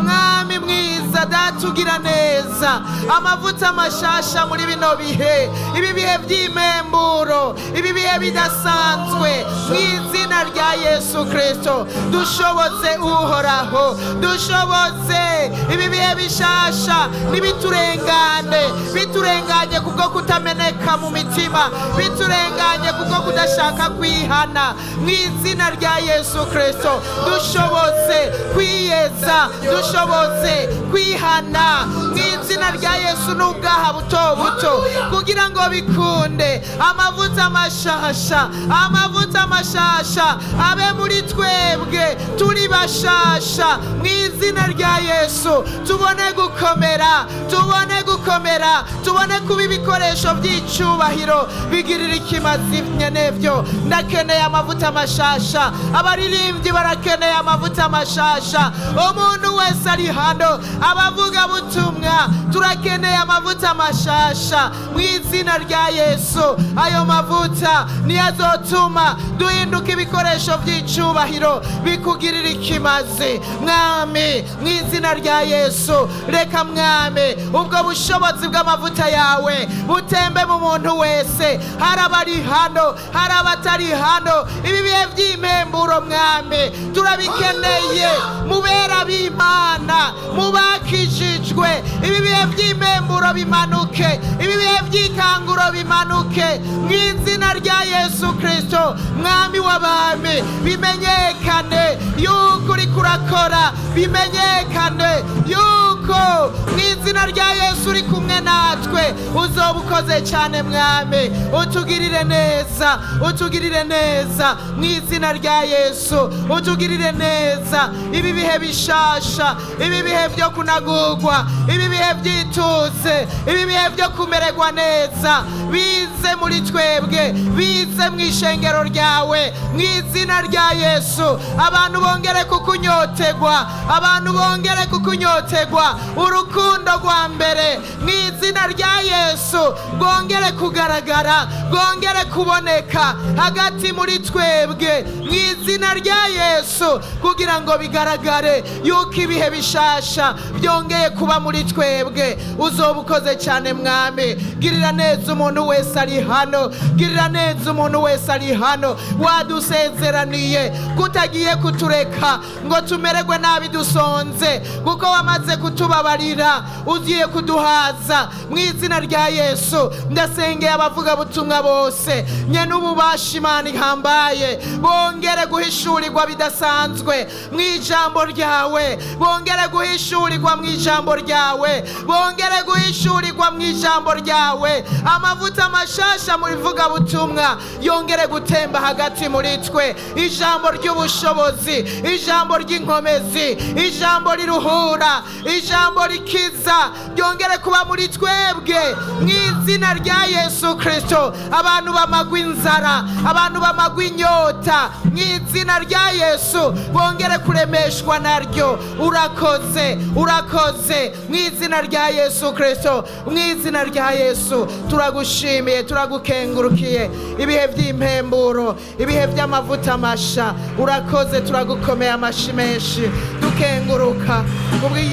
Mwami mwiza, Data ugira neza, amavuta mashasha muri bino bihe, ibi bihe by'imemburo, ibi bihe bidasanzwe, mu izina rya Yesu Kirisito, dushoboze. Uhoraho, dushoboze. Ibi bihe bishasha nibiturengane, biturenganye kubwo kutameneka mu mitima, biturenganye kubwo kudashaka kwihana. Mu izina rya Yesu Kristo, dushobotse kwiyeza, dushobotse kwihana mu izina rya Yesu n'ubwaha buto buto, kugira ngo bikunde amavuta mashasha, amavuta mashasha abe muri twebwe, turi bashasha mu izina rya Yesu. Tubone gukomera, tubone gukomera, tubone kuba ibikoresho by'icyubahiro bigirira ikimazi nyenevyo. Ndakeneye amavuta mashasha, abaririmbyi barakeneye amavuta mashasha, umuntu wese ari hano, abavugabutumwa turakeneye amavuta mashasha mu izina rya Yesu. Ayo mavuta niyo azotuma duhinduka ibikoresho by'icyubahiro bikugirira ikimazi. Mwami, mu izina rya Yesu, reka Mwami ubwo bushobozi bw'amavuta yawe butembe mu muntu wese. Hari abari hano, hari abatari hano. Ibi bihe by'impemburo, Mwami, turabikeneye mu bera b'Imana, mu bakijijwe. Ibi bihe by'impemburo bimanuke, ibi bihe by'ikanguro bimanuke mu izina rya Yesu Kristo. Mwami w'abami, bimenyekane yuko uriko urakora, bimenyekane yuko mu izina rya Yesu uri kumwe natwe. Uzoba ukoze cyane, Mwami. Utugirire neza, utugirire neza mu izina rya Yesu, utugirire neza. Ibi bihe bishasha, ibi bihe byo kunagurwa, ibi bihe by'ituze, ibi bihe byo kumererwa neza bize muri twebwe, bize mu ishengero ryawe mu izina rya Yesu. Abantu bongere kukunyotegwa, abantu bongere kukunyotegwa. Urukundo rwa mbere mu izina rya Yesu rwongere kugaragara, rwongere kuboneka hagati muri twebwe mu izina rya Yesu, kugira ngo bigaragare yuko ibihe bishasha byongeye kuba muri twebwe. Uzoba ukoze cyane, Mwami. Girira neza umuntu wese ari hano, girira neza umuntu wese ari hano. Wadusezeraniye kutagiye kutureka ngo tumererwe nabi dusonze, kuko wamaze kutubabarira, ugiye kuduhaza mu izina rya Yesu. Ndasengeye abavugabutumwa bose nye n'ububasha Imana ihambaye, bongere guhishurirwa bidasanzwe mu ijambo ryawe, bongere guhishurirwa mu ijambo ryawe, bongere guhishurirwa mu ijambo ryawe. Amavuta mashasha mu ivugabutumwa yongere gutemba hagati muri twe, ijambo ry'ubushobozi, ijambo ry'inkomezi, ijambo riruhura, ijambo rikiza ryongere kuba muri twebwe mu izina rya Yesu Kristo. Abantu bamagwa inzara, abantu bamagwa inyota mu izina rya Yesu bongere kuremeshwa naryo. Urakoze, urakoze mu izina rya Yesu Kristo. Mu izina rya Yesu turagushimiye, turagukengurukiye. Ibihe by'impemburo, ibihe by'amavuta masha, urakoze. Turagukomeye amashi menshi, dukenguruka kubw'iyi